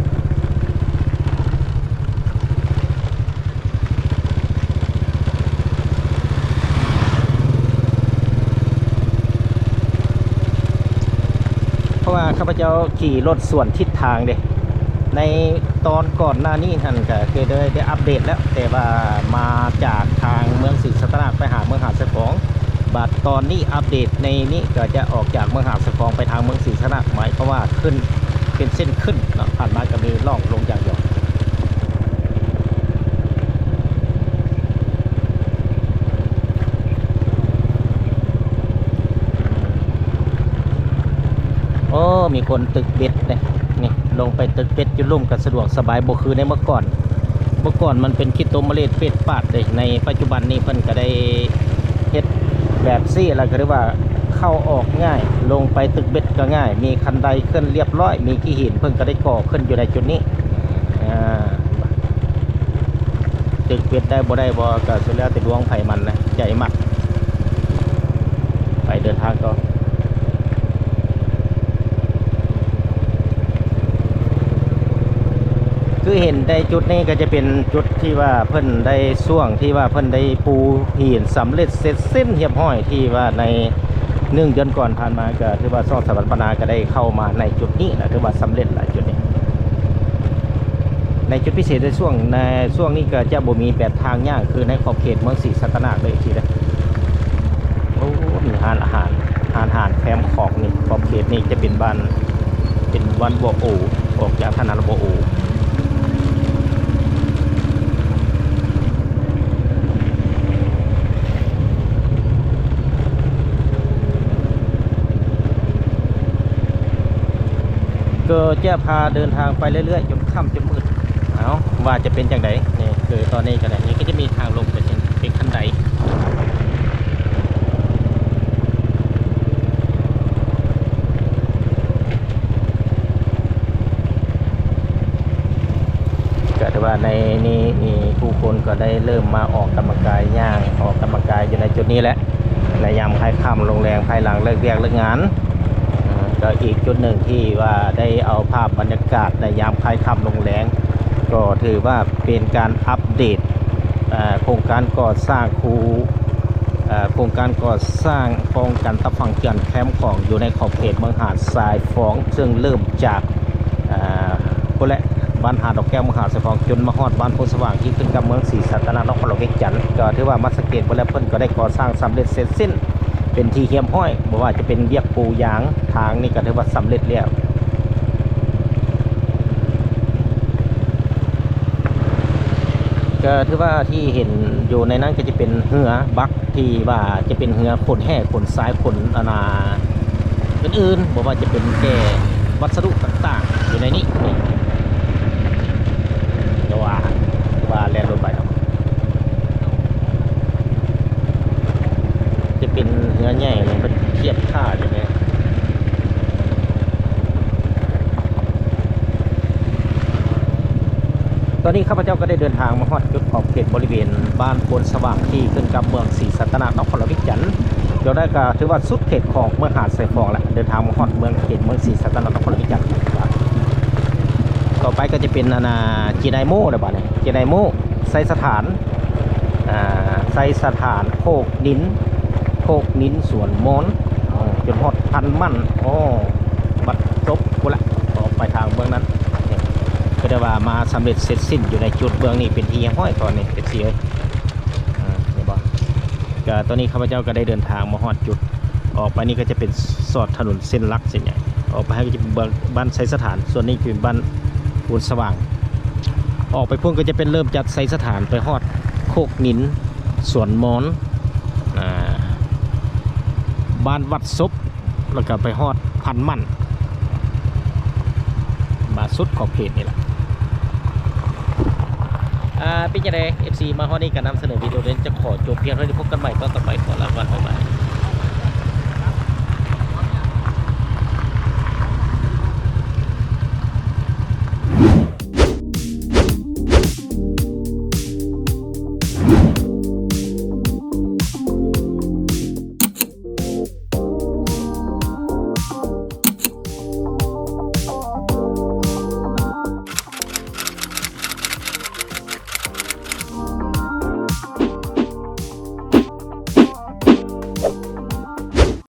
ເພາະວ່າຂ້າພະເຈົ້າຂີ່ລົດສວນທິດທາງເດ້ ໃນຕອນກ່ອນໜ້ານີ້ຫັ້ນກະເຄີຍໄດ້ ໄດ້ອັບເດດແລ້ວ ແຕ່ວ່າມາຈາກທາງເມືອງສີສັດຕະນາກໄປຫາເມືອງຫາດຊາຍຟອງ ບາດຕອນນີ້ອັບເດດໃນນີ້ກໍຈະອອກຈາກເມືອງຫາດຊາຍຟອງໄປທາງເມືອງສີສັດຕະນາກ ໝາຍຄວາມວ່າຂຶ້ນ ເປັນເສັ້ນຂຶ້ນເນາະ ຜ່ານມາກໍມີລ່ອງລົງຢ່າງດຽວ. ໂອ້ ມີຄົນຕຶກເບັດເດ້ ນີ້ ລົງໄປຕຶກເບັດຢູ່ລຸ່ມກໍສະດວກສະບາຍ ບໍ່ຄືໃນເມື່ອກ່ອນ. ເມື່ອກ່ອນມັນເປັນຂີ້ຕົມມະເລດເປັດປາດເດ້ ໃນປັດຈຸບັນນີ້ເພິ່ນກໍໄດ້ເຮັດແບບຊີ້ ແລ້ວກໍຖືວ່າເຂົ້າອອກງ່າຍ ລົງໄປຕຶກເບັດກໍງ່າຍ ມີຄັນໄດຂຶ້ນລຽບຮ້ອຍ ມີຂີ້ຫີນ ເພິ່ນກໍໄດ້ກໍ່ຂຶ້ນຢູ່ໃນຈຸດນີ້. ອ່າ ຕຶກເບັດໄດ້ບໍ່ໄດ້ບໍ່ ກໍສຸດແລ້ວແຕ່ດວງໃຜມັນນະ ໃຈມັກ. ໄປເດີນທາງຕໍ່ ຄືເຫັນໃນຈຸດນີ້ກໍຈະເປັນຈຸດທີ່ວ່າເພິ່ນໄດ້ ຊ່ວງທີ່ວ່າເພິ່ນໄດ້ປູຫີນສຳເລັດເສັດສິ້ນຮຽບຮ້ອຍ ທີ່ວ່າໃນໜຶ່ງເດືອນກ່ອນຜ່ານມາ ກໍຖືວ່າຊ່ອງສາມວັນນາກໍໄດ້ເຂົ້າມາໃນຈຸດນີ້ນະ ຖືວ່າສຳເລັດແລ້ວຈຸດນີ້. ໃນຈຸດພິເສດໃນຊ່ວງ ໃນຊ່ວງນີ້ກໍຈະບໍ່ມີແບບທາງຍ່າງຄືໃນຂອບເຂດເມືອງສີສັດຕະນາກເລີຍ ເອັຟຊີເດີ. ໂອ້ ມີຮ້ານອາຫານ ຮ້ານອາຫານແຄມຂອງນີ້ ຂອບເຂດນີ້ຈະເປັນບ້ານ ເປັນບ້ານບໍ່ໂອ ອອກຈາກທ່ານ້ຳບໍ່ໂອ. ກໍຈະພາເດີນທາງໄປເລື້ອຍໆ ຈົນຄ່ຳຈົນມືດ. ເອົາ ວ່າຈະເປັນຈັ່ງໃດ? ນີ້ຄືຕອນນີ້ກໍໄດ້ ນີ້ກໍຈະມີທາງລົງໄປເປັນ ເປັນຄັນໄດ. ກໍຖືວ່າໃນນີ້ນີ້ ຜູ້ຄົນກໍໄດ້ເລີ່ມມາອອກກຳລັງກາຍ ຍ່າງອອກກຳລັງກາຍຢູ່ໃນຈຸດນີ້ແຫຼະ ໃນຍາມຄ້າຍຄ່ຳລົງແລງ ພາຍຫຼັງເລີກວຽກເລີກງານ. ເອີ ກໍອີກຈຸດໜຶ່ງທີ່ວ່າໄດ້ເອົາພາບບັນຍາກາດໃນຍາມຄ້າຍຄ່ຳລົງແລງ ກໍຖືວ່າເປັນການອັບເດດ ເອີ ໂຄງການກໍ່ສ້າງຄູ ເອີ ໂຄງການກໍ່ສ້າງປ້ອງກັນຕາຝັ່ງເຈື່ອນແຄມຂອງ ຢູ່ໃນຂອບເຂດເມືອງຫາດຊາຍຟອງ ເຊິ່ງເລີ່ມຈາກ ເອີ ພຸ້ນແຫຼະ ບ້ານຫາດດອກແກ້ວ ເມືອງຫາດຊາຍຟອງ ຈົນມາຮອດບ້ານໂພນສະຫວ່າງ ທີ່ຂຶ້ນກັບເມືອງສີສັດຕະນາກອນຄອນຫຼວງວຽງຈັນ ກໍຖືວ່າມາສັງເກດເບິ່ງແລ້ວ ເພິ່ນກໍໄດ້ກໍ່ສ້າງສຳເລັດເສັດສິ້ນເປັນທີ່ຮຽບຮ້ອຍ ບໍ່ວ່າຈະເປັນວຽກປູຢາງ ທາງນີ້ກໍຖືວ່າສຳເລັດແລ້ວ. ກໍຖືວ່າທີ່ເຫັນຢູ່ໃນນັ້ນກໍຈະເປັນເຮືອບັກ ທີ່ວ່າຈະເປັນເຮືອຂົນແຮ່ ຂົນຊາຍ ຂົນ ອັນນ່າ ອື່ນໆ ບໍ່ວ່າຈະເປັນແກ່ວັດສະດຸຕ່າງໆ ຢູ່ໃນນີ້. ແຕ່ວ່າ ວ່າແລ່ນລົງໄປເນາະ ຈະເປັນເຮືອໃຫຍ່ ເພິ່ນທຽບທ່າຢູ່ແລ້ວ. ຕອນນີ້ຂ້າພະເຈົ້າກໍໄດ້ເດີນທາງມາຮອດຈຸດຂອບເຂດບໍລິເວນບ້ານໂພນສະຫວ່າງ ທີ່ຂຶ້ນກັບເມືອງສີສັດຕະນາກອນຄອນຫຼວງວຽງຈັນ. ແລ້ວໄດ້ກໍຖືວ່າສຸດເຂດຂອງເມືອງຫາດຊາຍຟອງແລ້ວ ເດີນທາງມາຮອດເມືອງ ເຂດເມືອງສີສັດຕະນາກອນຄອນຫຼວງວຽງຈັນ. ຕໍ່ໄປກໍຈະເປັນ ອັນນ່າ ຈີໄດໂມແລ້ວບາດນີ້ ຈີໄດໂມ ໄຊສະຖານ ອ່າ ໄຊສະຖານ ໂຄກນິນ ໂຄກນິນ ສວນມອນ ເອີ ຈົນຮອດພັນໝັ້ນ ໂອ້ ບັດຈົບພຸ້ນລະ ອອກໄປທາງເບື້ອງນັ້ນ ກໍໄດ້ວ່າມາສຳເລັດເສັດສິ້ນຢູ່ໃນຈຸດເບື້ອງນີ້ເປັນທີ່ຮຽບຮ້ອຍຕອນນີ້ ເອັຟຊີ ເອີຍ ເຫັນບໍ່? ກໍຕອນນີ້ຂ້າພະເຈົ້າກໍໄດ້ເດີນທາງມາຮອດຈຸດ ອອກໄປນີ້ກໍຈະເປັນສອດຖະໜົນເສັ້ນຫຼັກເສັ້ນໃຫຍ່ ອອກໄປຫັ້ນກໍຈະເປັນບ້ານ ບ້ານໄຊສະຖານ ສ່ວນນີ້ຈະເປັນບ້ານໂພນສະຫວ່າງ ອອກໄປພຸ້ນກໍຈະເປັນເລີ່ມຈາກໄຊສະຖານໄປຮອດໂຄກນິນ ສວນມອນ ອ່າ ບ້ານວັດສົບ ແລ້ວກໍໄປຮອດພັນໝັ້ນ ມາສຸດຂອບເຂດນີ້ລະ. ອ່າ ເປັນຈັ່ງໃດ ເອັຟຊີ ມາຮອດນີ້ກໍນຳສະເໜີວິດີໂອນີ້ ຈະຂໍຈົບພຽງເທົ່ານີ້ ພົບກັນໃໝ່ຕອນຕໍ່ໄປ ຂໍລາກ່ອນ ບາຍບາຍ.